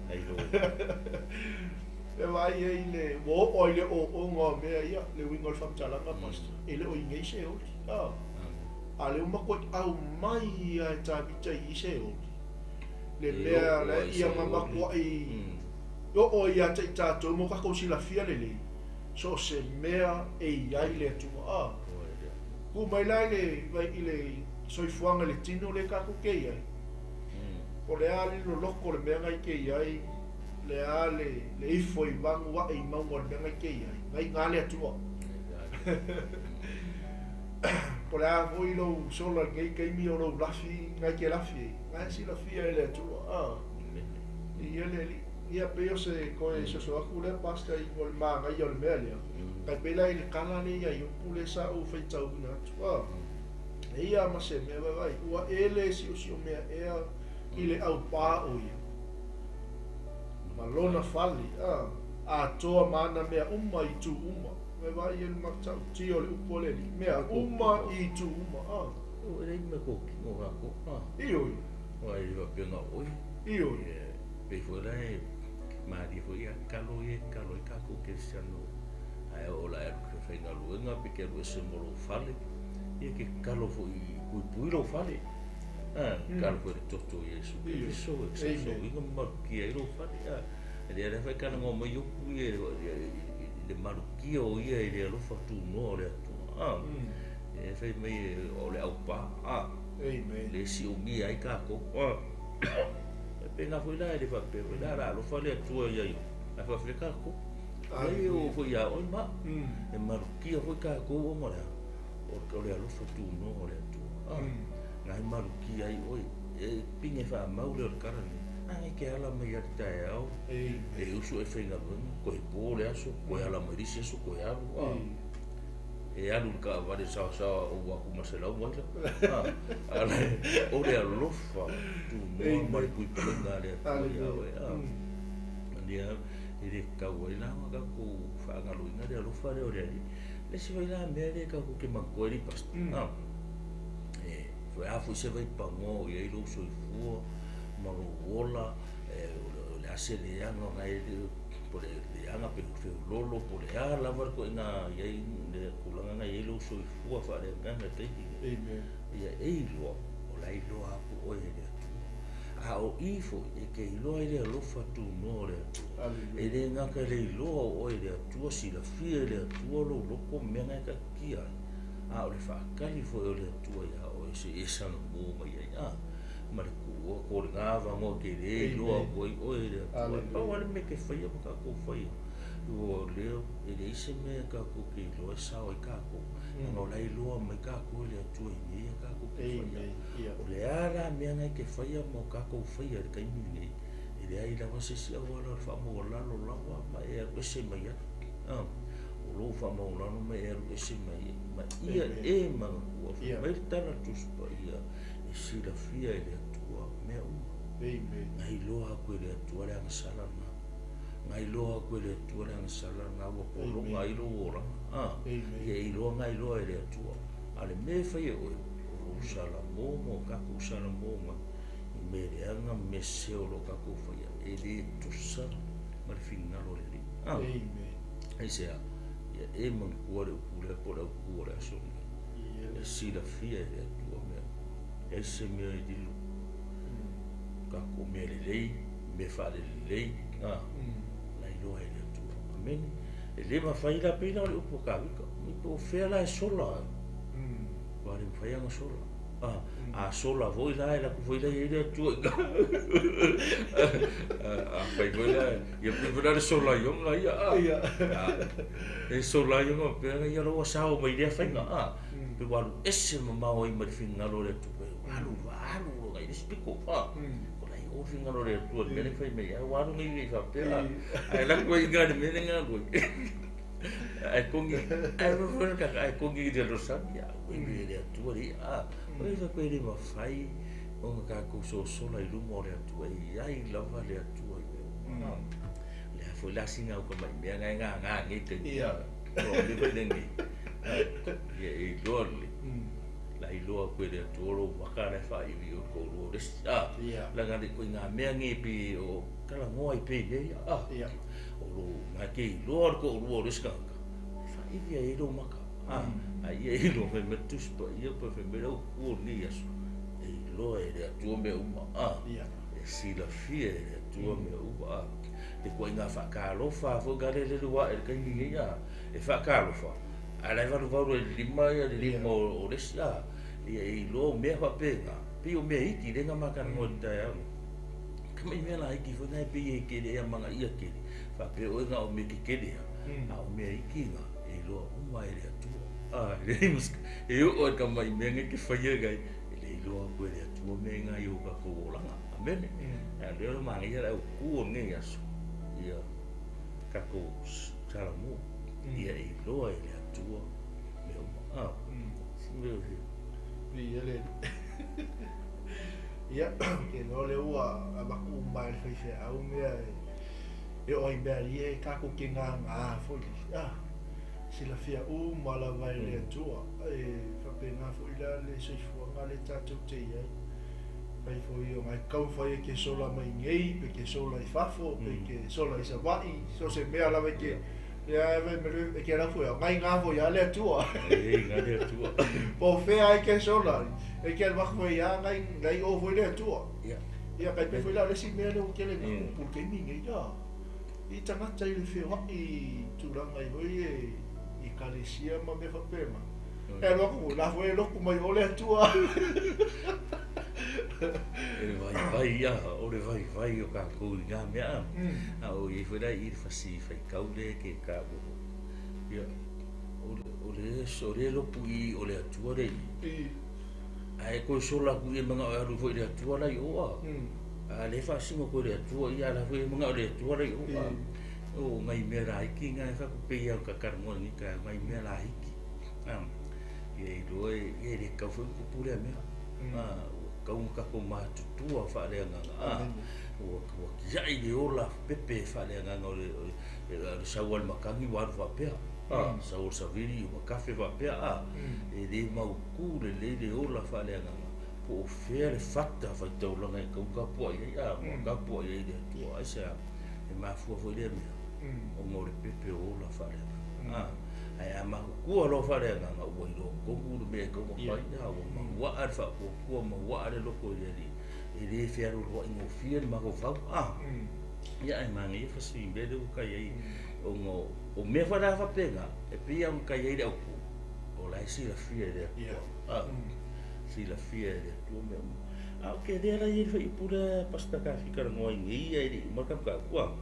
C: E vaai ai le, ua oo ai le ooooga o mea ia, le uiga o le faamatalaga, Pastor, e le o i nei se oli. A, a lea ua matuai aumai ia e Tavita i i se oli. Le mea lea ia ma matuai oo ai ia te i tatou ma o tatou silafia lelei, so o se mea e i ai le Atua. A, tu mai la i le soifuaga i le tino lea tatou te i ai. O le a le loloko o le mea na i te i ai, le a le ifo i vagu ae i mauga o le mea na i te i ai, na i na le Atua. Po le a foi lou sola i lenei taimi o lou lafi na i te lafi ai, na e silafia e le Atua. A, ia le Alii. Ia pei o se toe soso atu lea, Pastor, i o le manaia o le mea lea. Tai pei la i le tala lea ia Iopu lea sa ou faitauina atu. A, e ia ma se mea vaivai, ua e le siosiomea ea i le aupā o ia ma lona fale, a, atoa ma ana mea uma i itu uma. Vaivai ai le matautia o le upu a le Alii, mea uma i itu uma. A.
B: O e leai mea kōkino kākou. A.
C: Ioe.
B: Aua e le faapea na o oe.
C: Ioe.
B: Pei foi la e malie foi ia tatalo ia e tatalo ai tatou kerisiano ae oo la e alu e faigaluega pe te alu ese mo lou fale, ia te tatalo foi i puipui lou fale. A, tatalo foi i le toto o Iesu Keriso e sousouina ma malutia ai lou fale. A, e lea lea foi talanoa mai upu ia i le malutia o ia i le alofa tunoa o le Atua. A, e fai mai o le aupā. A,
C: Amen.
B: Le siomia ai tatou. E pena foi la e le faapea foi la la alofa le Atua ia i ae faafefea tatou. Leai e oo foi ia oe ma e malutia foi tatou ona o le a? O le alofa tunoa o le Atua. Na e malutia ai oe e pine faamau lea o le tala lenei. A e te ala mai lava i le taeao e usu e faigaluega, toe po le aso, toe ala mai le isi aso toe alu. E alu i le taavale saosaoa ua atu ma 100 maila. O le alofa tunoa ma le puipuiga a le Atua ia oe. Lea e le tatau ai la ona tatou faagaloina le alofa lea o le Alii. Le isi foi la mea lea tatou te manatua ai le pastor, e a foi se vaipanoa o i ai lou soifua ma lou ola, o le a se leaga ona e po o le leaga pe feololo po o le a lava le ituaiga i ai le tulaga na i ai lou soifua faaleagaga i le taimi lenei. Ia e iloa, o la e iloa atu oe e le Atua. A o i foi e te iloa ai le alofa tunoa o le Atua. E le gata i le iloa o oe e le Atua, silafia e le Atua lou loto ma mea na e taatitia ai, a o le faatali foi o le Atua iā oe se i e salamo mai ai. A, ma le tuu atu o lena avanoa tele e iloa atu ai oe e le Atua. E pau lava le mea e te faia ma tatou faia, ua lea e leai se mea tatou te iloa e sao ai tatou, leaga o la e iloa mai tatou e le Atua i mea ia tatou te faia. O le a la mea na e te faia ma o tatou faia i le taimi lenei, e leai lava se isi auala o le faamaualalo lava ma e alu ese mai ai. O lou faamaualalo ma e alu ese mai ai, ma ia e manatua, fai mai le tala a le Tusi Paia, e silafia e le Atua mea uma. Na iloa atu e le Atua le agasala lena. Na iloa atu e le Atua le agasala lena ua pologa ai lou olaga. Ia e iloa na iloa e le Atua. A o le mea e fai e oe, o lou salamo ma o tatou salamo mai i mea leaga ma mea sese o lo o tatou faia, e le tusa ma le finagalo o le Alii. Aisea? Ia e manatua le upu lea po o le autu o le aso lenei. E silafia e le Atua mea uma. Leai se mea e lilo. Tatou mea lelei, mea faalelelei, la iloa e le Atua. Amene. E le mafai la, pei la o le upu a Kavika, po o fea la e sola ai. Ua le mafai ona sola. A sola foi la, e laku foi la i ai le Atua i A fai foi la, ia pei foi la le sola i ona ia. E sola i ona pea ia la ua sao mai lea faiga. Pe ua alu ese mamao ai ma le finagalo o le Atua. Ua alu, ua alu i le isi pito. Ko la i o finagalo o le Atua, le mea lea fai mai ai, ua alu nei i faapea. Ae laku ai i le mea lea alu ai. Ae kongi, ae foi ka ae kongi i le losami, ia ue me le Atua le ia. O le faapea le mafai ona tatou sosola i luma o le Atua, e i ai lava le Atua i mea uma. Le a foi la sina au ka mai mea ngai ngā ngā ngei te. O le foi lenei. Ia e iloa le. La iloa koe le Atua lou maka la e faaivi o ko lua le isi. La ngā le koe ngā mea ngei pe o kala ngoa i pe mea ia. O lo ngā ke iloa le ko lua o le isi kangaka. Faaivi ai lou maka. A ia e iloa fai mai Tusi Paia pe fai mai lau kua ni aso. E iloa e le Atua mea uma. E silafia e le Atua mea uma. E koe ngā whakalofa foi ngā lele lua e le kaimi nei a. E whakalofa. A lai valu valu e lima ia le lima o le isi. Ia e iloa o mea whapenga. Pei o mea iti le ngā makana ngoa te tai au. Ka mai mea la iti foi ngai pei e kele ia manga ia kele. Whape oe ngā o mea ke kele ia. A o mea iti ngā e iloa uma e le Atua. Le e o e ka mai mea ngai ke whaia ngai. E le iloa koe le Atua mea ngai o ka kou olanga. Amene. A leo le mana ia lau kua ngai aso. Ia kako salamu. Ia e iloa e le Atua mea uma. Si mea o hea.
C: Ia le. Ia, ke loa le ua a maku mai le whaiwhea au mea e oi mea lie e kako ke ngā ngā foi le. Silafia uma lava e le Atua. E whape ngā foi la le soifua ngā le tātou te iai. Whai foi o ngai kau whai e ke sola mai ngei, pe ke sola i fafo, pe ke sola i Savaii, so se mea lava e ke ia e me e ke la foi o ngai ngā foi a le Atua.
B: E ngā le Atua.
C: Po whea e ke sola, e ke waka foi a ngai ngai o foi le Atua. Ia kai pe foi la le si mea le o ke le kupu ke mi ngei la. I tangata i le whioai tūranga i hoi e i kalesia ma mea whapenga. E alu aku la foi e loku mai o le Atua.
B: E le vaivai ia, o le vaivai o kākou i ngā mea. A o i ai foi la i le fasi faitau lea ke taua foi. Ia, o le, o le, o le lopu i o le Atua le i. Ae toe sola atu ia manao e alu foi i le Atua la i o a. A le faasino koe le Atua ia ala foi e manao le Atua la i o a. O ngai mea laiti na e faaku pei lava o tatalanoa i lenei taeao, nai mea laiti. Ia iloa e, ia e le tatau foi ona tupu lea mea. Ua tatau ona tatou matutua faaleagaga. Ua tiai le ola pepe faaleagaga o le, o le sau a le matagi ua alu faapea. Sau o le savili ua tafe faapea. E le mautu lelei le ola faaleagaga. Po o fea le fata faitaulaga e tatau ona tapuai ai, ma tapuai ai le Atua. Aisea? E mafua foi lea mea ona o le pepe o ola faaleagaga. Ae a matutua loa faaleagaga, ua iloa tonu le mea e tatau ona fai, ua mauaa le faatuatua, mauaa le loto i le Alii, e le fealoloa'i gofie le mafaufau. Ia, ae manaia fasi mea lea ua tai ai, ona o mea foi la faapena, e pei lava ona tai ai le autu, o la e silafia e le Atua. Silafia e le Atua mea uma. A o ke lea la i ai le fuaiupu lea Pastor Tafi talanoa ai nei ae le i uma le tatou mataupu,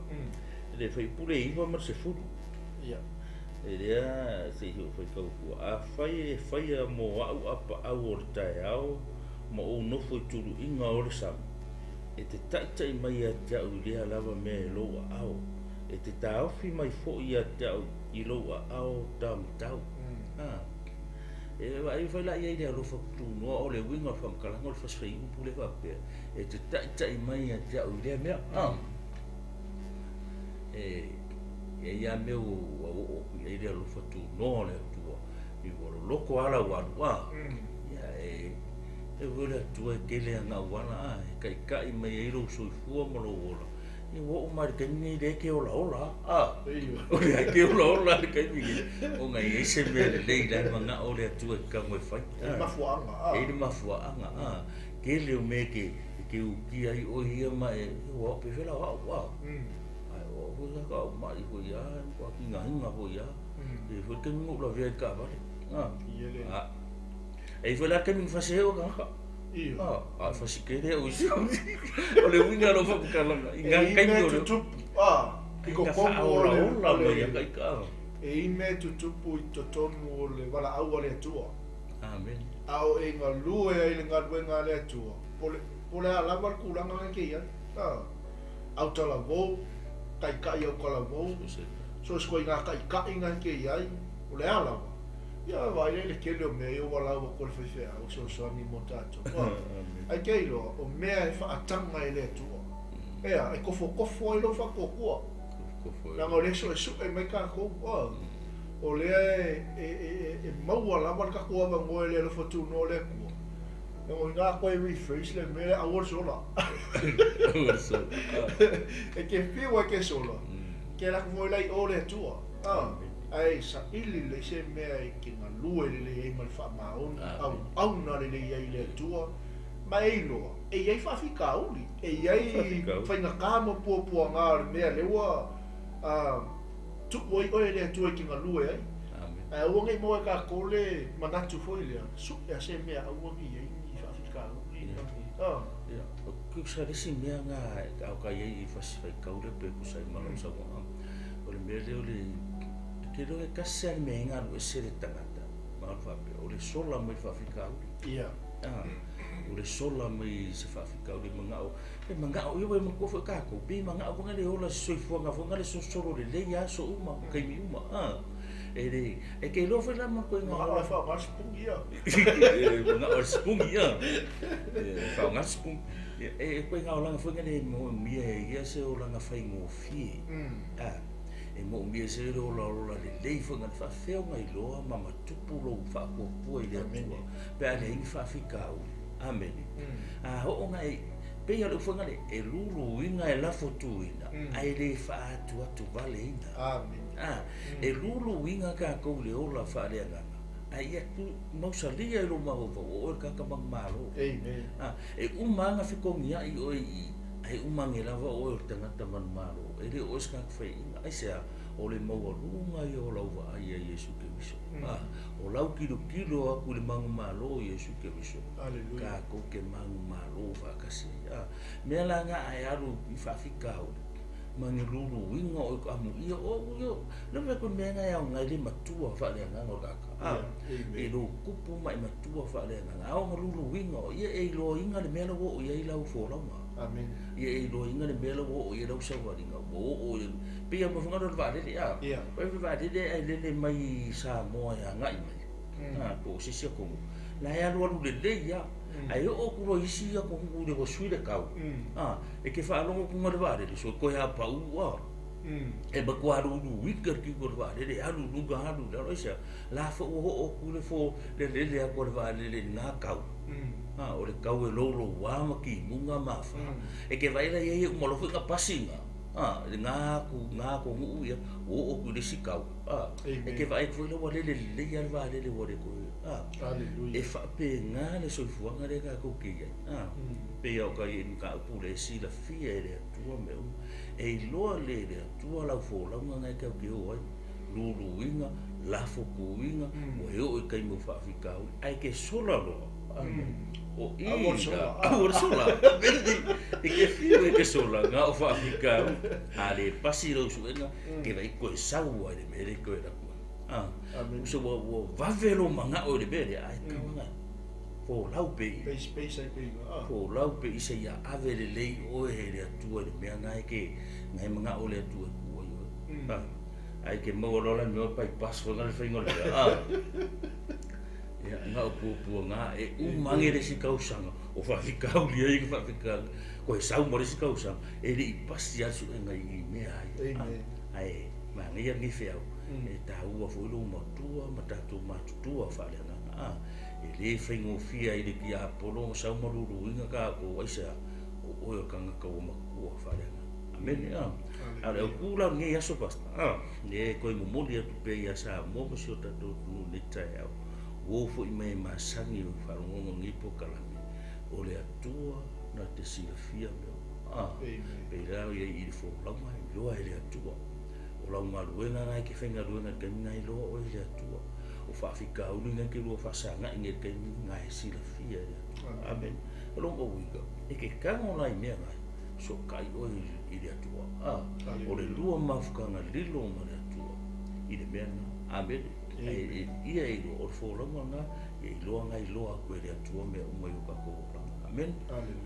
B: le fuaiupu lea e 9 ma le 10. E lea se i faitau atu, afai e faia mo a'u apaau o le taeao ma ou nofo i tuluiga o le sami, e te ta'ita'i mai ia te a'u i lea lava mea i lou aao, e te taofi mai foi ia te a'u i lou aao taumatau. E vaai foi la i ai le alofa tutunoa o le uiga o le faamatalaga o le fasi fuaiupu lea faapea, e te ta'ita'i mai ia te a'u i lea mea. E i ai lava mea ua oo atu i ai le alofa tunoa o le Atua, i ua loloto lava lau alu, ia e ui o le Atua e tele ana auala, e ta'ita'i mai ai lou soifua ma lou ola. Ia ua oo mai i le taimi lenei lea e te olaola lava. O lea e te olaola i le taimi lenei, ona e i ai se mea lelei la e manao le Atua e te tago e fai.
C: E i ai le mafuaaga.
B: E i ai le mafuaaga. Tele o mea e te utia ai oe ia ma e, ua oo pefea la o au, Ae o au foi sa au ma'i foi lava, matua tigaina foi lava. E i ai foi le taimi na ou lavea ai i le taavale. E i ai foi la le taimi na fasi ai au e tagata. A fasi tele au i si O le uiga o lau faamatalaga i ngā
C: E i
B: taimi
C: mea
B: o le
C: tutupu, i
B: Ai
C: totonu o le,
B: faaolaola
C: o le,
B: mai a ika.
C: e i mea tutupu i totonu o le valaau a le Atua.
B: Amene.
C: A o e galue ai le galuega a le Atua, po le, po le a lava le tulaga na e te i ai. Autalavou, ta'ita'i autalavou, so o se ituaiga ta'ita'i na e te i ai, o le a lava. Ia vaai la i le tele o mea ia ua lau atu e le faifeau e fesoasoani mo tatou. Ae te iloa, o mea e faataga e le Atua. Ea, e tofotofo ai lou faatuatua. Leaga o lea e suesue mai tatou. O lea e maua lava le tatou avanoa e le alofa tunoa o le Atua. Leaga o i ina toe rephrase le mea lea, aua le sola.
B: Aua le sola.
C: E te fiu e te sola, ke alu atu foi la i o le Atua. Ae saili lelei se mea e te galue lelei ai ma le faamaoni, auauna lelei ai i le Atua, ma e iloa, e i ai faafitauli, e i ai faigata ma puapuaga o le mea lea ua tuu ai oe e le Atua e te galue ai. Ae aua ne i maua e tatou le manatu foi lea, sue a se mea aua ne i i ai ni faafitauli ma ni.
B: Ia, o tusa le isi mea na a o ka i ai i fasi faitau lea pe tusa ai ma lau saunoaga. O le mea lea o le, e te iloa e tasi lava le mea e galu ese le tagata, ma ona faapea, o le sola mai le faafitauli. O le sola mai se faafitauli manao, e manao ia ua e manatua foi tatou, pei manao foi le ola se soifuaga foi le solosolo lelei lava aso uma, taimi uma. E le, e te iloa foi la ma koe
C: Manao e faaaoga le sipugi ia.
B: E manao le sipugi ia. E faaaoga le sipugi. E koe ngā olaga foi le moomia e ia se olaga faigofie. E moomia se le ola ola lelei foi ngā faafefea ona iloa ma matupu lou faatuatua i le Atua. Pe a leai ni faafitauli. Amene. A oo na e, pei o le upu foi le, e luluina e lafotuina, ae le faaatuatu valeina. E luluina tatou i le ola faaleagaga, ae ia tu mausalia i lou mafaufau, o oe le tagata manumalo. E uma lava ona fetogiai oe i i, ae uma ane lava oe o le tagata manumalo, e le o oe se tagata faiaina. Aisea? O le maualuga ia o lau vaai ia Iesu. Iesu Keriso. O lau tilotilo aku i le manumalo o Iesu Keriso, tatou te manumalo faatasi ai. Mea la na a e alu i faafitauli ma ni luluina o e amuia o io le mea ko mea na e aoga ai le matua faaleagaga o le tagata. E lou tupu ma e matua faaleagaga, a ona luluina o ia e iloaina le mea la ua oo i ai lau folauga. Ia e iloaina le mea la ua oo i ai lau savaliga, ua oo i pei lava foi o le vaalele, a oi le vaalele ae lele mai Samoa e agai mai, po o se isi atunuu, la e alualu lelei lava, ae oo atu loa i isi atunuu ua sui le tau, e te faalogo atu le vaalele, so toe apauu, a e matua luluina le tino o le vaalele, e alu i luga alu i lalo, aisea? La foi ua oo atu le fo le lele atu a le vaalele i lena tau, o le tau e louloua ma timuga ma afa. E te vaai la i ai e uma loa foi ona pasi i ina, i lena atu lena atunuu ia, ua oo atu i le isi tau, e te vaai atu foi la ua lele lelei lava le vaalele ua le toe, e faapena le soifuaga lea tatou te i ai. Pei lava o tai mataupu lea e silafia e le Atua mea uma. E iloa lelei e le Atua lau folauga na e tatou te o ai, luluina, lafo tuuina, ua e oo i taimi o faafitauli, ae te sola loa. O i la, aua le sola. E te fiu e te sola, na o faafitauli. A le pasi lau suega, te vaai toe sau ai le mea lea toe alu atu ai. So ua vave lou manao i le mea lea, ae tau lava folau pe i. Folau pe i seia ave lelei oe e le Atua i le mea na e te, na e manao le Atua e tuu ai oe. Ae te maua loa la le mea o bypass foi le faiga o le mea. Ia, na o puapuaga e uma ane le isi tausaga, o faafitauli ai le faafitauli, koe sau ma le isi tausaga, e le i pasi lava le suega i mea ai. Ae manaia lenei feau, e taua foi lou matua ma tatou matutua faaleagaga. E le faigofie ai i le tiapolo ona sau ma luluina tatou, aisea? O oe o le tagata ua matua faaleagaga. Amene. A o le autu la o lenei aso, Pastor, e toe momoli atu pea ia Samoa ma si o tatou atunuu i lenei taeao, ua oo foi mai e masani o faalogologo i lenei polokalame, o le Atua na te silafia mea uma. Pei la o ia i le folauga, e iloa e le Atua. O lau galuega na e te faigaluega i le taimi na e iloa oe e le Atua. O faafitauli na e te lua faasagai nei i le taimi na e silafia e le Atua. Amene. O lona uiga, e te tago la i mea na, sootai oe i le Atua. O le lua mafutaga lilo ma le Atua i le mea lena. Amene. Ae ia e iloa, o le folauga lena, ia iloa na iloa atu e le Atua mea uma i o tatou olaga. Amene.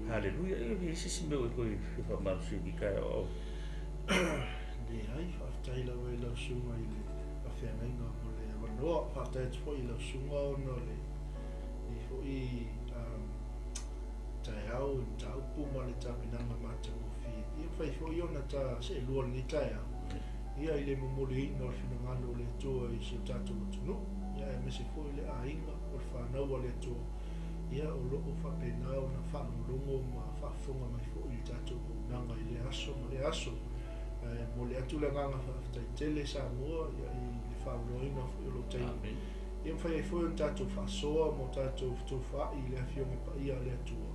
B: Haleluia. Ia, e i ai se isi mea ua e toe fia faamalosia i lenei taeao?
C: Leai, faafetai lava i lau susuga i le faafeagaiga mo le avanoa. Faafetai atu foi i lau susuga ona o lenei foi taeao i mataupu ma le tapenaga matagofie. Ia mafai foi ona ta seelua lenei taeao ia i le momoliina o le finagalo o le Atua i si o tatou atunuu, ia aemaise foi le aiga o le fanau a le Atua, ia o lo o faapena ona faalogologo ma faafofoga mai foi i le tatou auaunaga i lea aso ma lea aso. Ae momoli atu le agaga faafetai tele Samoa ia i le faaoloaina foi o lou taimi. Ia mafai ai foi ona tatou faasoa ma o tatou fetufaai i le Afioga Paia a le Atua,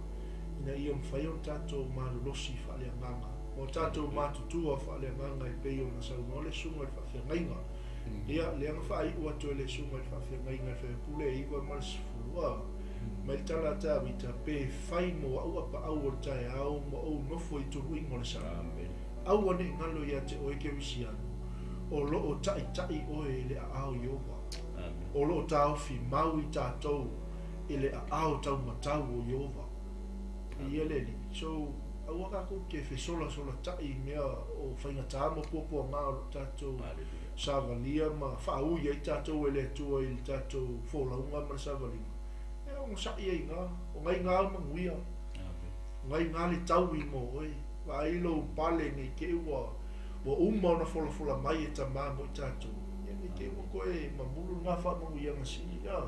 C: ina ia mafai ona tatou malolosi faaleagaga ma o tatou matutua faaleagaga e pei ona saunoa le Susuga i le Faafeagaiga. Ia, lea na faaiu atu e le Susuga i le Faafeagaiga i le Faipule e 9 ma le 10, a, mai le tala a Tavita, Pe fai mo au apaau o le taeao ma ou nofo i tuluiga o le sami, aua ne i galo ia te oe Kerisiano, o lo o taitai oe i le aao Ieova. O lo o taofi mau i tatou i le aao taumatau o Ieova. Ia le Alii. So, aua tatou te fesolasolataʻi i mea o faigata ma puapuaga o lo o tatou savalia ma faaui ai tatou e le Atua i le tatou folauga ma le savaliga. E onosai ai iga, o ngai iga au manuia, o ngai iga le taui mo oe. Vaai lou pale nei te i ua ua uma ona folafola mai e Tama mo i tatou, ia nei te i ua toe mamulu lena faamanuiaga sili, a.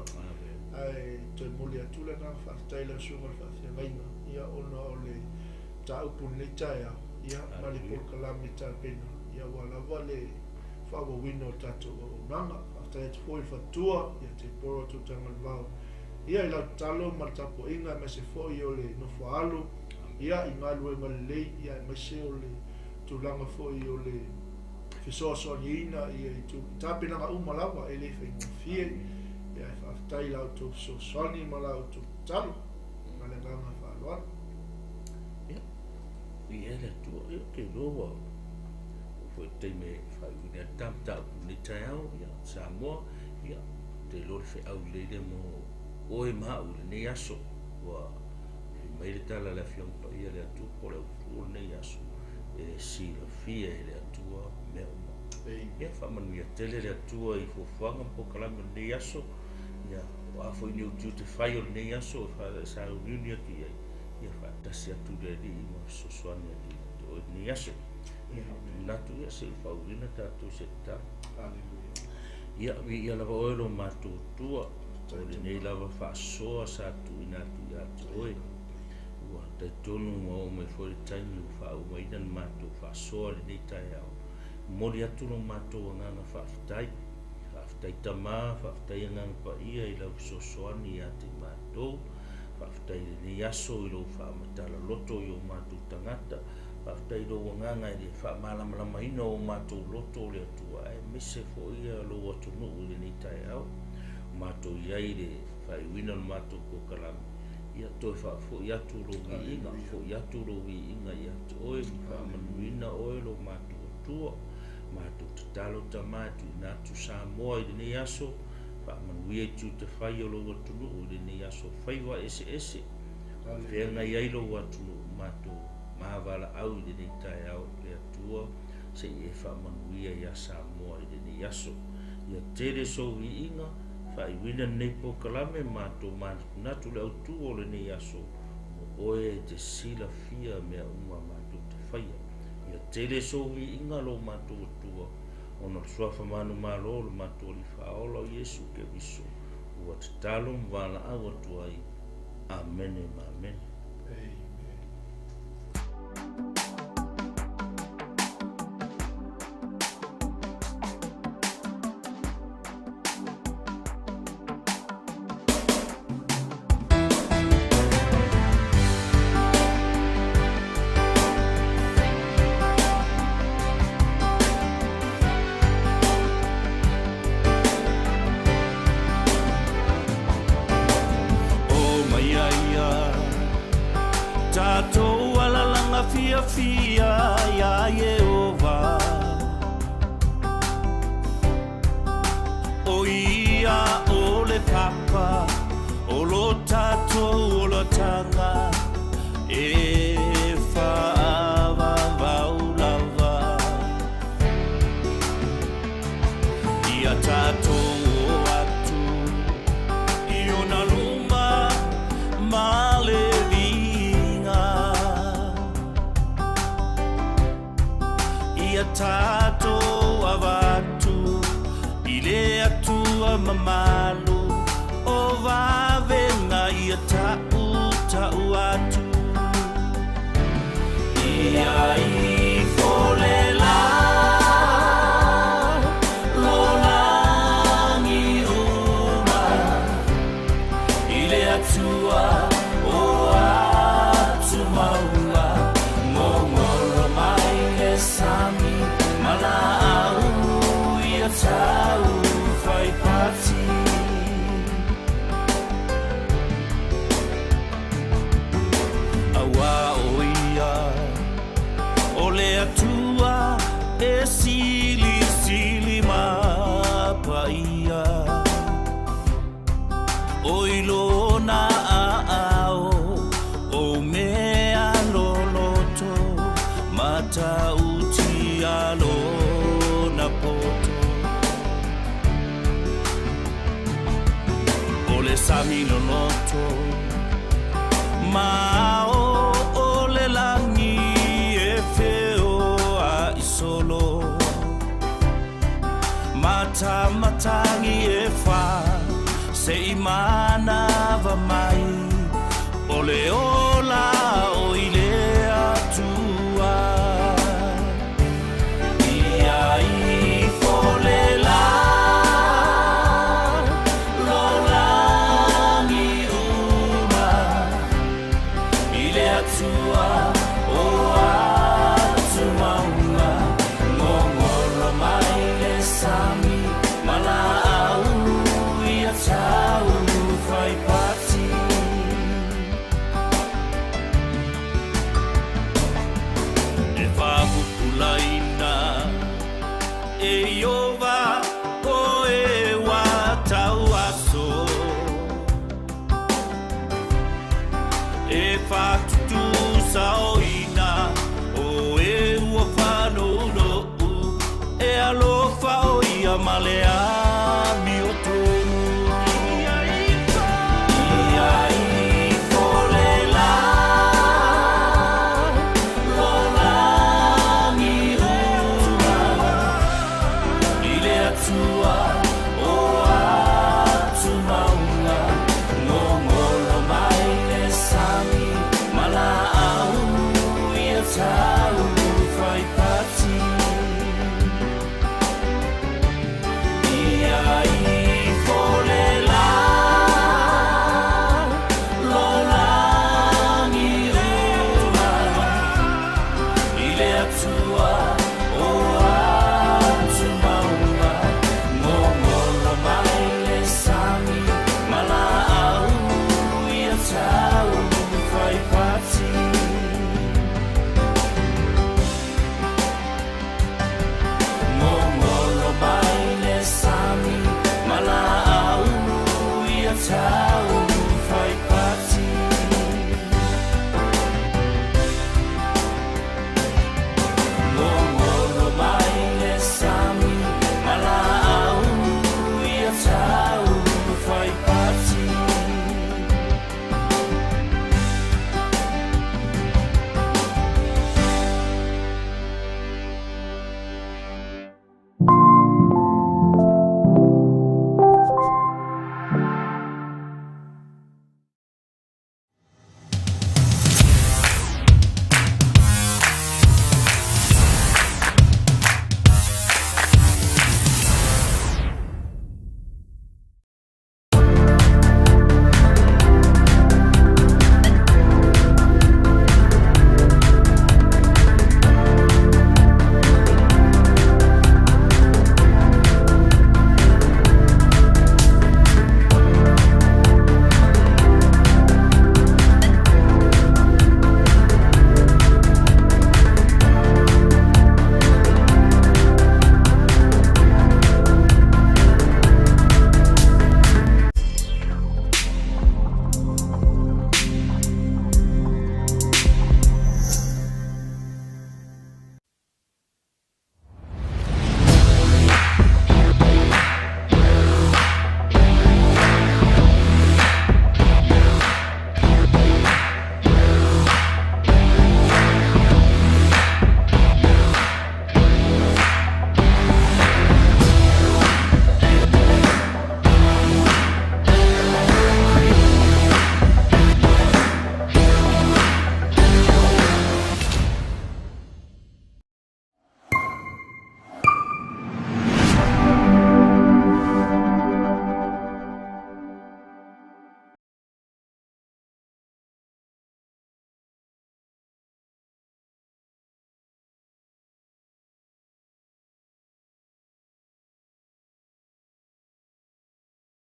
C: Ae toe momoli atu le agaga faafetai i lau Susuga i le Faafeagaiga, ia ona o le mataupu i lenei taeao, ia ma le polokalame tapena, ia aua lava le faaauauina o le tatou auaunaga. Faafetai atu foi i le faletua, ia Tepora Tutagalevao, ia i lau tatalo ma le tapuaiga aemaise foi o le nofo a alo, ia i galuega lelei, ia aemaise o le tulaga foi o le fesoasoaniina ia i tapenaga uma lava e le faigofie. Ia ae faafetai i la outou fesoasoani ma la outou tatalo ma le agaga faaaloalo.
B: Ia, viia le Atua. Ia, ou te iloa ua oo foi i le taimi e faaiuina ai le ta mataupu i lenei taeao, ia, Samoa, ia, ou te iloa le feau lelei lea mo oe ma au i lenei aso. Ua fai mai le tala a le Afioga Paia a le Atua po o le autu o lenei aso, e silafia e le Atua mea uma. Ia faamanuia tele le Atua i fuafuaga ma polokalame o lenei aso. Ia, o a foi ni ou tiute fai o lenei aso e sauniuni atu i ai, ia faatasi atu le Alii ma fesoasoani atu ia te oe i lenei aso. Ia, ou te manatu, ia, se i faauuina tatou i se tatalo.
C: Aleluia.
B: Ia, viia lava oe lo matou Atua, o lenei lava faasoa sa tuuina atu ia te oe. Ua talitonu ua oo mai foi le taimi ua faaumaina le matou faasoa i lenei taeao. Momoli atu lo matou agaga faafetai. Faafetai Tama, faafetai Agaga Paia i lau fesoasoani ia te matou. Faafetai i lenei aso i lou faamatala loto i o matou tagata. Faafetai i lou agaga i le faamalamalamaina o o matou loto o le Atua aemaise foi lou atunuu i lenei taeao. O matou i ai i le faaiuina o le matou polokalame, ia toe faafoi atu lou viiga, foi atu lou viiga ia te oe ma faamanuiina oe lo matou Atua. Matou tatalo Tama e tuuina atu Samoa i lenei aso, faamanuia i tiute fai o lou atunuu i lenei aso faiva eseese. Feagai ai lou atunuu matou mavalaau i lenei taeao le Atua se i e faamanuia ia Samoa i lenei aso. Ia tele sou viiga, faaiuina lenei polokalame matou manatunatu le autu o lenei aso, o oe e te silafia mea uma matou te faia. Ia tele sou viiga lo matou Atua, ona o le suafa manumalo o le matou Alii Faaola o Iesu Keriso, ua tatalo ma valaau atu ai. Amene ma amene.
C: Amen.
A: O mai ia tātou alalanga fiafia iā Ieova. O ia o le papa o lo tātou olataga e faavavau lava. Ia tātou o atu i ona luma ma le viiga. Ia tātou avatu i le Atua mamalu o vavega ia ta'u ta'u atu. Ia ifo le lalolagi uma i le Atua o atu maua, gogolo mai le sami ma laau ia tau fai pati. Auā o ia o le Atua e silisili ma paia, o i lona aao o mea loloto matautia lona poto. O le sami loloto ma o o le lagi e feoai solo, matamatagi e fa se i manava mai o le ola